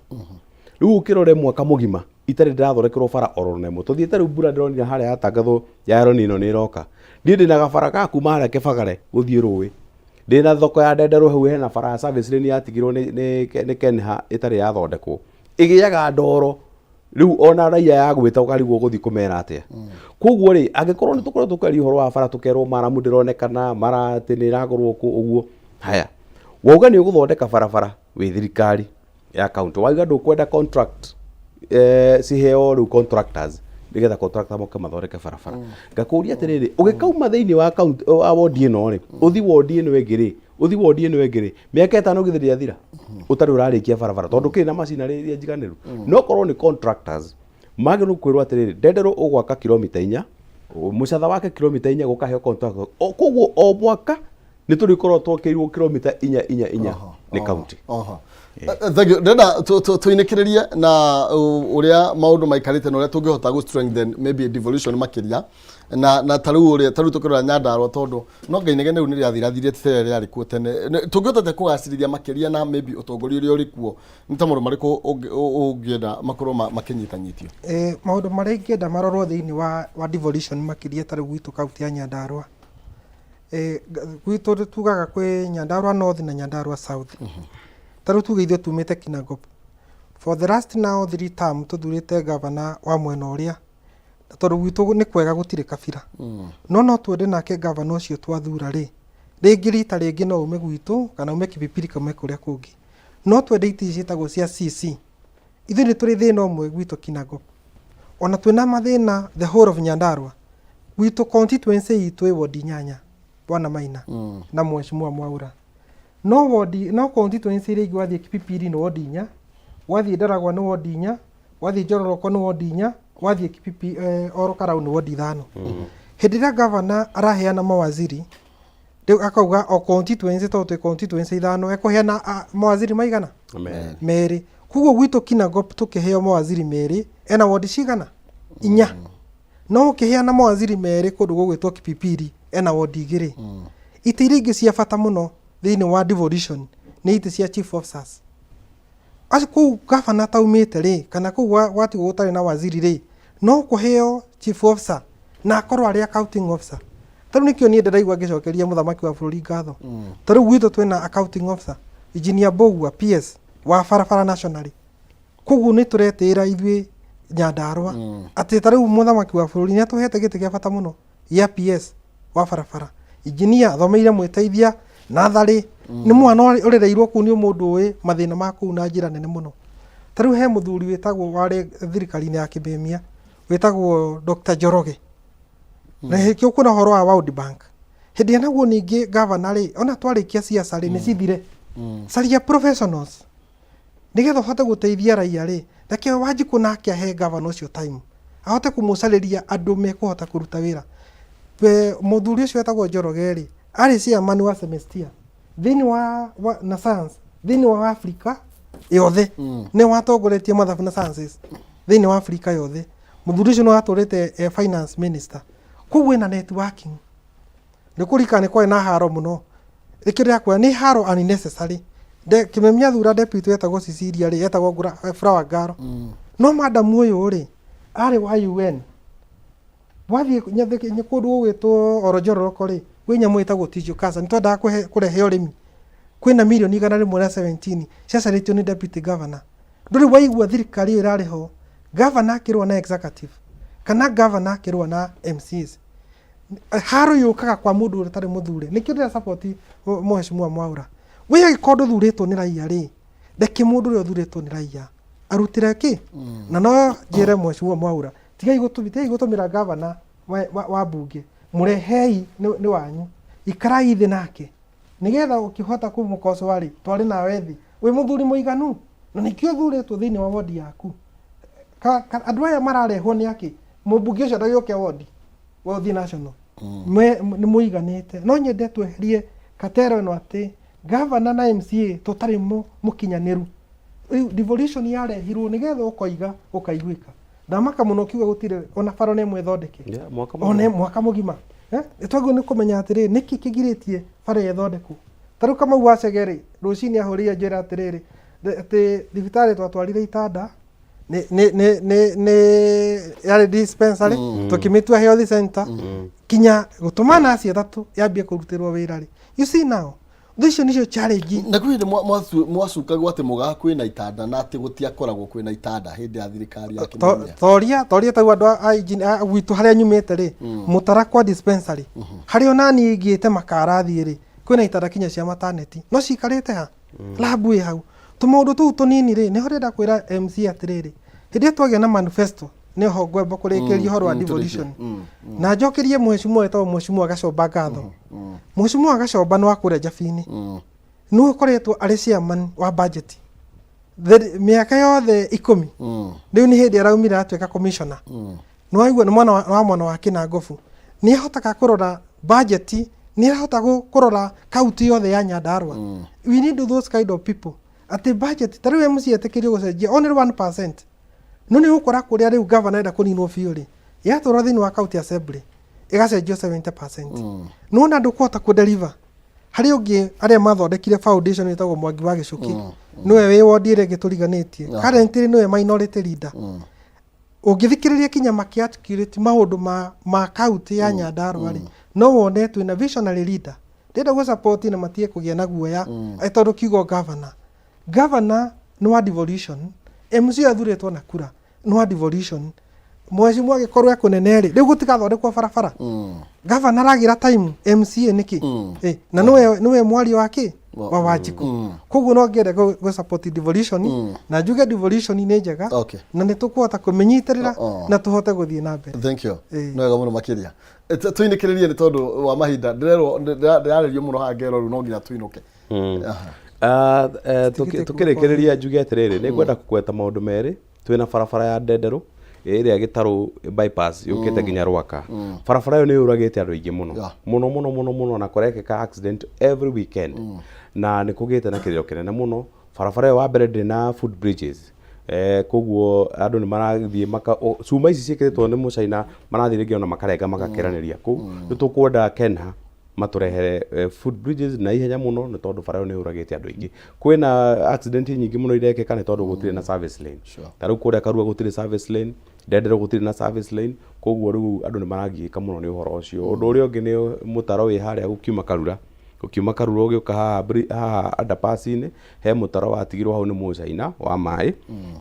Rĩu ũkĩrore mwaka mũgima itarĩ ndĩrathondekerwo bara oro na ĩmwe. Tũthiĩte rĩu mbura ndĩronire harĩa yatangathwo ya El Nino nĩ ĩroka. Niĩ ndĩna gabara ga kuma harĩa Kĩbagare gũthiĩ rũĩ. Ndĩna thoko ya Ndenderũ hau hena bara ya service lane yatigirwo nĩ Kenha ĩtarĩ yathondekwo. Ĩgĩaga ndoro rĩu ona raia ya gwĩta ũkarigwo gũthiĩ kũmera atĩa. Koguo rĩ, angĩkorwo nĩ tũkoretwo tũkĩaria ũhoro wa bara tũkerwo maramu ndĩronekana, mara atĩ nĩ ĩragũrwo kũ ũguo. Haya, wauga nĩ ũgũthondeka barabara wĩ thirikari ya county, wauga ndũkwenda contract ciheo rĩu contractors nĩgetha contractor moke mathondeke barabara. Ngakũria atĩrĩrĩ, ũgĩkauma thĩinĩ wa county wa wondi ĩno rĩ, ũthi wondi ĩno ĩngĩ rĩ, ũthi wondi ĩno ĩngĩ rĩ, mĩaka 5 githĩ ndĩathira ũtarĩ ũrarĩkia barabara tondũ kĩrĩ na macinarĩ iria njiganĩru. No korwo nĩ contractors magĩrĩirwo kwĩrwo atĩrĩrĩ, Ndenderũ ũgwaka kilomita 4, mũcatha wake kilomita 4 gũkaheo contractor. Koguo o mwaka nĩ tũrĩkorwo twakĩirwo kilomita 4 4 4 nĩ county. Thank you. Ndĩrenda tũinĩkĩrĩrie na ũrĩa maũndũ maikarĩte na ũrĩa tũngĩhota gũ strengthen maybe devolution makĩria na ta rĩu ũrĩa ta rĩu tũkĩrora Nyandarua, tondũ no Ngai inegene rĩu nĩ rĩathirathirire ti rĩrĩa rĩarĩ kuo tene. Tũngĩhota atĩa kũgacĩrithia makĩria na maybe ũtongoria ũrĩa ũrĩ kuo, nĩ ta maũndũ marĩkũ ũngĩenda makorwo makĩnyitanyitio? Maũndũ marĩa ingĩenda marorwo thĩinĩ wa devolution makĩria ta rĩu gwitũ kaunti ya Nyandarua. Gwitũ tugaga kwĩ Nyandarua North na Nyandarua South. Ta rĩu tuge ithuĩ tumĩte Kinangop. For the last now 3 term tũthurĩte governor wa mwena ũrĩa, na tondũ gwitũ nĩ kwega gũtirĩ kabira. No twende nake governor ũcio twathura rĩ, rĩngĩ rita rĩngĩ no ume gwitũ kana ume Kipipiri kana ume kũrĩa kũngĩ. No twende itĩ ici ciĩtagwo cia CC. Ithuĩ nĩ tũrĩ thĩna ũmwe gwitũ Kinangop. Ona twĩna mathĩna the whole of Nyandarua. Gwitũ constituency itũ ĩ wodi 8, Bwana Maina na Mheshimiwa Mwaura. No wodi, no constituency iria ingĩ wathiĩ Kipipiri nĩ wodi 4, wathiĩ Ndaragwa nĩ wodi 4, wathiĩ Njororoko nĩ wodi 4, wathiĩ Kipipi, Oro Karau nĩ wodi 5. Hĩndĩ ĩrĩa governor araheana mawaziri, rĩu akauga o constituency, tondũ twĩ constituency 5, ekũheana mawaziri maigana? 2. Koguo gwitũ Kinangop tũkĩheo mawaziri 2, ena wodi cigana? 4. No ũkĩheana mawaziri 2 kũndũ gũgwĩtwo Kipipiri, ena wodi 2. Itĩ iria ingĩ cia bata mũno thĩinĩ wa devolution nĩ itĩ cia chief officers. Acio kũu gavana ataumĩte rĩ, kana kũu gwatigwo gũtarĩ na waziri rĩ, no kũheo chief officer na akorwo arĩ accounting officer. Ta rĩu nĩkĩo niĩ ndĩraigua ngĩcokeria mũthamaki wa bũrũri ngatho. Ta rĩu gwitũ twĩna accounting officer, Engineer Mbũgua PS wa barabara nationally. Koguo nĩ tũretĩĩra ithuĩ Nyandarua atĩ ta rĩu mũthamaki wa bũrũri nĩ atũhete gĩtĩ kĩa bata mũno gĩa PS wa barabara. Engineer athomeire mwĩteithia natharĩ, nĩ mwana ũrereirwo kũu, nĩ mũndũ ũĩ mathĩna ma kũu na njĩra nene mũno. Ta rĩu he mũthuri wĩtagwo warĩ thirikari-inĩ ya Kĩmemia wĩtagwo Dr. Njoroge. Na hĩkĩo kwĩna ũhoro wa World Bank. Hĩndĩ ĩrĩa naguo ningĩ gavana rĩ, ona twarĩkia siasa rĩ, nĩ cithire. Caria professionals nĩgetha ũhote gũteithia raia rĩ, reke Wanjikũ nake ahe gavana ũcio time ahote kũmũcarĩria andũ mekũhota kũruta wĩra. Mũthuri ũcio wetagwo Njoroge rĩ, arĩ chairman wa Semestia thĩinĩ wa, wa na science thĩinĩ wa Africa yothe. Nĩ watongoretie mathabu na sciences thĩinĩ wa Africa yothe. Mũthuri ũcio nĩ watũrĩte finance minister, koguo ena networking. Nĩ kũririkana nĩ kwarĩ na haro mũno, nĩkĩo ndĩrakwĩra nĩ haro unnecessary. Kĩmemia athura deputy wetagwo Cecilia rĩ, etagwo flower girl. No madam ũyũ rĩ, arĩ wa UN. Wathiĩ kũndũ gũgwĩtwo Oronjororoko rĩ, kwĩ nyamũ ĩtagwo tissue culture, nĩ twendaga kũrehe ũrĩmi. Kwĩna mirioni 117 ciacarĩtio nĩ deputy governor. Ndũrĩ waigua thirikari ĩyo ĩrarĩ ho, governor akĩrũa na executive kana governor akĩrũa na MCAs. Haro yũkaga kwa mũndũ ũrĩa ũtarĩ mũthure. Nĩkĩo ndĩra support Mheshimiwa Mwaũra. We angĩkorwo ndũthurĩtwo nĩ raia rĩ, reke mũndũ ũrĩa ũthurĩtwo nĩ raia arutĩre kĩ. Na no njĩre Mheshimiwa Mwaũra, tigai gũtũmĩra gavana wa mbunge, mũrehei nĩ wanyu, ikarai thĩ nake nĩgetha ũkĩhota kũmũkocoa rĩ, twarĩ nawe thĩ wĩ mũthuri mũiganu na nĩkĩo ũthurĩtwo thĩinĩ wa wodi yaku. Andũ aya mararehwo nĩ akĩ? Mũmbunge ũcio ndagĩũke wodi, we ũthiĩ national. Nĩ mũiganĩte. No nyende tweherie katero ĩno atĩ gavana na MCA tũtarĩ mũkinyanĩru. Rĩu devolution yarehirwo nĩgetha ũkoiga ũkaiguĩka. Ndamaka mũno ũkiuga gũtirĩ ona bara ona ĩmwe ĩthondeke. Yeah, mwaka Ona mũgima. Mwaka mũgima. Nĩ twagĩrĩirwo nĩ kũmenya atĩrĩrĩ, nĩkĩ kĩgirĩtie bara ĩyo ĩthondekwo. Ta rĩu Kamau wa Chege rĩ, rũcinĩ ahũrĩire njĩra atĩrĩrĩ, atĩ thibitarĩ twatwarire itanda nĩ yarĩ dispensary, tũkĩmĩtua health center, kinya gũtũma naci 3 yambie kũrutĩrwo wĩra rĩ. You see now, icio nĩcio challenge. Na kwĩ hĩndĩ mwacukagwo atĩ mũgaga kwĩna itanda na atĩ gũtiakoragwo kwĩna itanda hĩndĩ ya thirikari ya Kĩmemia. Toria tau andũ a gwitũ harĩa nyumĩte rĩ, Mũtarakwa dispensary, harĩa ona niĩ ingĩte makara thiĩ rĩ, kwĩna itanda kinya cia maternity, no cikarĩte ha? Lab ĩ hau. Tũmaũndũ tũu tũnini rĩ, nĩho ndĩrenda kwĩra MC atĩrĩrĩ, hĩndĩ ĩyo twagĩa na manifesto, nĩho ngwamba kũrĩkĩrĩria ũhoro wa devolution. Na njokerie mheshimiwa wĩtagwo Mheshimiwa Gacomba ngatho. Mheshimiwa Gacomba nĩ wa kũrĩa Njabini. Nĩwe ũkoretwo arĩ chairman wa budget mĩaka yothe 10. Rĩu nĩ hĩndĩ araumire atuĩka commissioner. Nĩ waigua nĩ mwana wa mwana wa Kĩnangobu. Nĩ ahotaga kũrora budget, nĩ arahota kũrora kaunti yothe ya Nyandarua. We need those kind of people. Atĩ budget, ta rĩu MC etĩkĩrio gũcenjia only 1%. No nĩ ũgũkora kũrĩa rĩu governor enda kũninwo biũ rĩ, yatwarwo thĩinĩ wa county assembly ĩgacenjio 70%. Nĩwona ndũkũhota kũ-deliver. Harĩ ũngĩ arĩa mathondekire foundation ĩtagwo Mwangi wa Gĩcũkĩ. Nĩwe wĩ wodi ĩrĩa ĩngĩ tũriganĩtie. Currently nĩwe minority leader. Ũngĩthikĩrĩria kinya makĩ-articulate maũndũ ma county ya Nyandarua rĩ, no wone twĩna visionary leader. Ndĩrenda gũ-support na matige kũgĩa na guoya, tondũ kiugo governor. Governor nĩ wa devolution, MC athurĩtwo na kura nĩ wa devolution. Mheshimiwa angĩkorwo e kũnene rĩ, rĩu gũtigathondekwo barabara. Governor aragĩra time MCA nĩkĩ? Na nĩwe mwaria wa kĩ? Wa Wanjikũ. Koguo no ngĩende gũ support devolution, na njuge devolution nĩ njega, na nĩ tũkũhota kũmĩnyitĩrĩra na tũhote gũthiĩ na mbere. Thank you. Nĩ wega mũno makĩria. Tũinĩkĩrĩrie nĩ tondũ wa mahinda, ndĩrerwo ndĩrarĩrio mũno haha ngerwo rĩu no nginya tũinũke. Tũkĩrĩkĩrĩria njuge atĩrĩrĩ, nĩ ngwenda kũgweta maũndũ merĩ. Twĩna barabara ya Ndenderũ ĩrĩa Gĩtarũ bypass yũkĩte nginya Rwaka. Barabara ĩyo nĩ yũragĩte andũ aingĩ mũno mũno mũno mũno mũno, na kũrekĩka accident every weekend, na nĩ kũgĩte na kĩrĩro kĩnene mũno. Barabara ĩyo wa mbere ndĩrĩ na foot bridges, koguo andũ nĩ marathiĩ cuma ici ciĩkĩrĩtwo nĩ mũcaina, marathiĩ rĩngĩ ona makarenga magakĩranĩria kũu. Nĩ tũkwenda Kenha matũrehere foot bridges na ihenya mũno, nĩ tondũ bara ĩyo nĩ yũragĩte andũ aingĩ. Kwĩna accident nyingĩ mũno irekĩka nĩ tondũ gũtirĩ na service lane. Ta rĩu kũrĩa Karua gũtirĩ service lane, Ndenderũ gũtirĩ na service lane, koguo rĩu andũ nĩ maragiĩka mũno nĩ ũhoro ũcio. Ũndũ ũrĩa ũngĩ nĩ mũtaro wĩ harĩa gũkiuma Karura, ũkiuma Karura ũgĩũka haha underpass-inĩ, he mũtaro watigirwo hau nĩ mũcaina wa maĩ.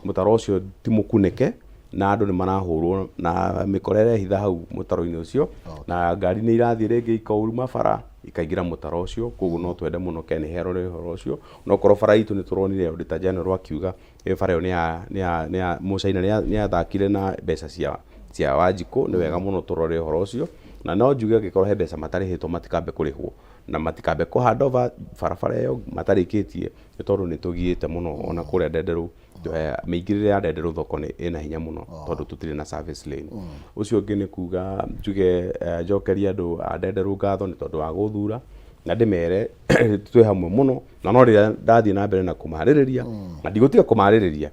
Mũtaro ũcio ti mũkunĩke na andũ nĩ marahũrwo na mĩkora ĩrehitha hau mũtaro-inĩ ũcio, na ngari nĩ irathiĩ rĩngĩ ikauma bara ikaingĩra mũtaro ũcio. Koguo no twende mũno Ken herore ũhoro ũcio. No korwo bara itũ nĩ tũronire Auditor General akiuga ĩyo bara ĩyo nĩ ya mũcaina nĩ athakire na mbeca cia Wanjikũ. Nĩ wega mũno tũrore ũhoro ũcio, na no njuge angĩkorwo he mbeca matarĩhĩtwo matikambe kũrĩhwo na matikambe kũ hand over barabara ĩyo matarĩkĩtie, nĩ tondũ nĩ tũgiĩte mũno ona kũrĩa Ndenderũ. Mĩingĩrĩre ya Ndenderũ thoko nĩ ĩna hinya mũno tondũ tũtirĩ na service lane. Ũcio ũngĩ nĩ kuga njuge njokerie andũ a Ndenderũ ngatho nĩ tondũ wa gũthura na ndĩmere twĩ hamwe mũno na no rĩrĩa ndathiĩ na mbere na kũmarĩrĩria na ndigũtiga kũmarĩrĩria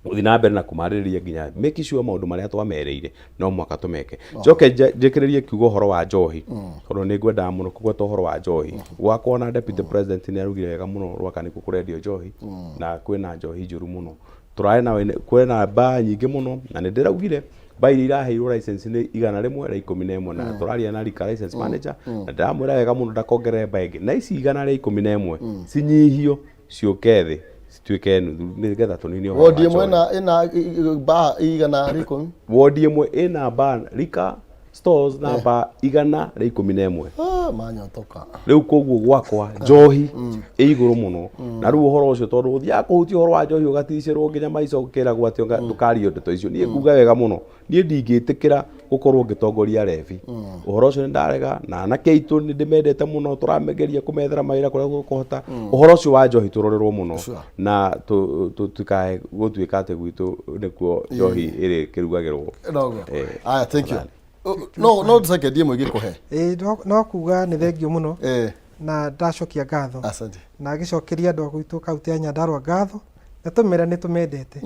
gũthiĩ na mbere na kũmarĩrĩria nginya make sure maũndũ marĩa twamerĩire no mũhaka tũmeke. Njoke njĩkĩrĩrie kiugo ũhoro wa njohi tondũ nĩ ngwendaga mũno kũgweta ũhoro wa njohi. Gwakwa na deputy president nĩ araugire wega mũno Rwaka nĩkuo kũrendio njohi na kwĩna njohi njũru mũno. Tũrarĩ na kwĩna mbaa nyingĩ mũno na nĩ ndĩraugire mbaa iria iraheirwo license nĩ 111 na tũraria na liquor license manager na ndĩramwĩra wega mũno ndakongerere mbaa ĩngĩ na ici 111 cinyihio ciũke thĩ cituĩke nuthu nĩgetha tũnine ũhoro wa Wodi ĩmwe njohi. ĩna ĩna mbaa 110. Wodi ĩmwe ĩna mbaa liquor stores na mbaa 111. Ah, manyotoka. Rĩu koguo gwakwa njohi ĩ igũrũ mũno na rĩu ũhoro ũcio tondũ ũthiaga kũhutia ũhoro wa njohi ũgaticĩrwo nginya maica ũkĩragwo atĩ ndũkarie ndeto icio. Niĩ nguga wega mũno, niĩ ndingĩtĩkĩra gũkorwo ngĩtongoria arebi. Ũhoro ũcio nĩ ndarega na anake aitũ nĩ ndĩmendete mũno, tũrageria kũmethera mawĩra kũrĩa tũkũhota. Ũhoro ũcio wa njohi tũrorerwo mũno na tũtikae gũtuĩka atĩ gwitũ nĩkuo njohi ĩrĩkĩrugagĩrwo. Noguo. Aya, thank you. No no second ĩmwe ngĩkũhe. Ĩĩ no kuga nĩ thengio mũno na ndacokia ngatho. Asante. Na ngĩcokeria andũ a gwitũ kaunti ya Nyandarua ngatho na tũmere nĩ tũmendete.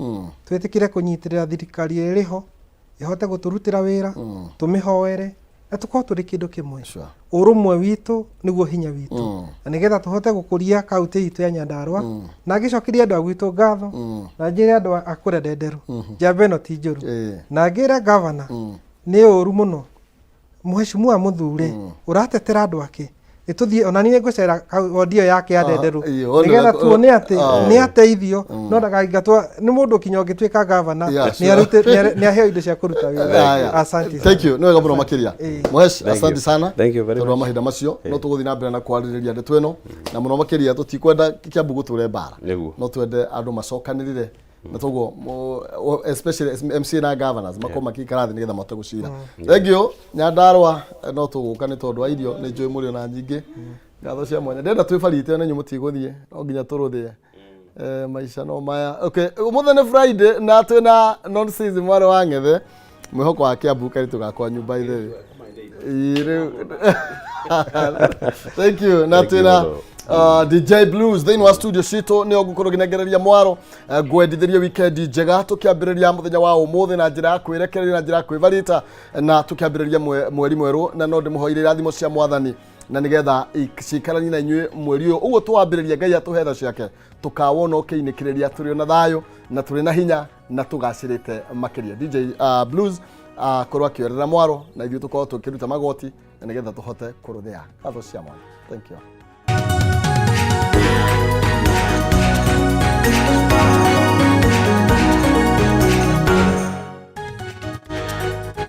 Twĩtĩkĩre kũnyitĩrĩra thirikari ĩrĩa ĩrĩ ho ĩhote gũtũrutĩra wĩra, tũmĩhoere na tũkorwo tũrĩ kĩndũ kĩmwe. Ũrũmwe witũ nĩguo hinya witũ. Na nĩgetha tũhote gũkũria kaunti itũ ya Nyandarua na ngĩcokeria andũ a gwitũ ngatho na njĩre andũ a kũrĩa Ndenderu njamba ĩno ti njũru. Na ngĩre gavana nĩ ũru mũno mheshimiwa mũthure ũratetera andũ ake nĩ tũthiĩ ona niĩ ngũcera wodi ĩyo yake ya Ndenderu ĩĩ, wone nĩgetha tuone atĩ nĩ ateithio no ndakaingatwo nĩ mũndũ kinya ũngĩtuĩka gavana Yeah, nĩ sure. nĩ aheo indo cia kũruta wĩra. Haya. Asante. Thank you. Nĩ wega mũno makĩria. Mũhesh, Thank you. asante sana. Thank you very Tondũ wa much. mahinda macio no tũgũthiĩ na mbere na kwarĩrĩria ndeto ĩno na mũno makĩria tũtikwenda Kiambu gũtũre mbara. Nĩguo. No twende andũ macokanĩrĩre na toguo especially MCA na governors makorwo makĩikara thĩ nĩgetha mahote gũcira. Thank you. Nyandarua no tũgũka nĩ tondũ wa irio nĩ njũĩ mũrĩ ona nyingĩ. Ngatho cia mwanya. Ndĩrenda twĩbarite ona inyuĩ mũtigũthiĩ no nginya tũrũthĩe. Maica no maya. Okay, ũmũthĩ nĩ Friday na twĩna nonsense mwarĩ wa Ng'ethe mwĩhoko wa Kiambu karitũ gakwa nyũmba ithe. Ĩĩ, rĩu thank you na Thank you twĩna mũno. DJ Blues thĩinĩ wa studio citũ nĩo ngũkorwo ngĩnengereria mwaro ngwendithĩrie weekend njega tũkĩambĩrĩria mũthenya wa ũmũthĩ na njĩra ya kwĩrekereria na njĩra ya kwĩbarita na tũkĩambĩrĩria mweri mwerũ na no ndĩmũhoire irathimo cia mwathani na nĩgetha cikaranie na inyuĩ mweri ũyũ ũguo tũwambĩrĩria Ngai atũhe tha ciake tũkawona ũkĩinĩkĩrĩria tũrĩ ona thayũ na tũrĩ na hinya na tũgacĩrĩte makĩria. DJ Blues korwo akĩorera mwaro na ithuĩ tũkorwo tũkĩruta magoti na nĩgetha tũhote kũrũthĩa. Ngatho cia mwanya. Thank you.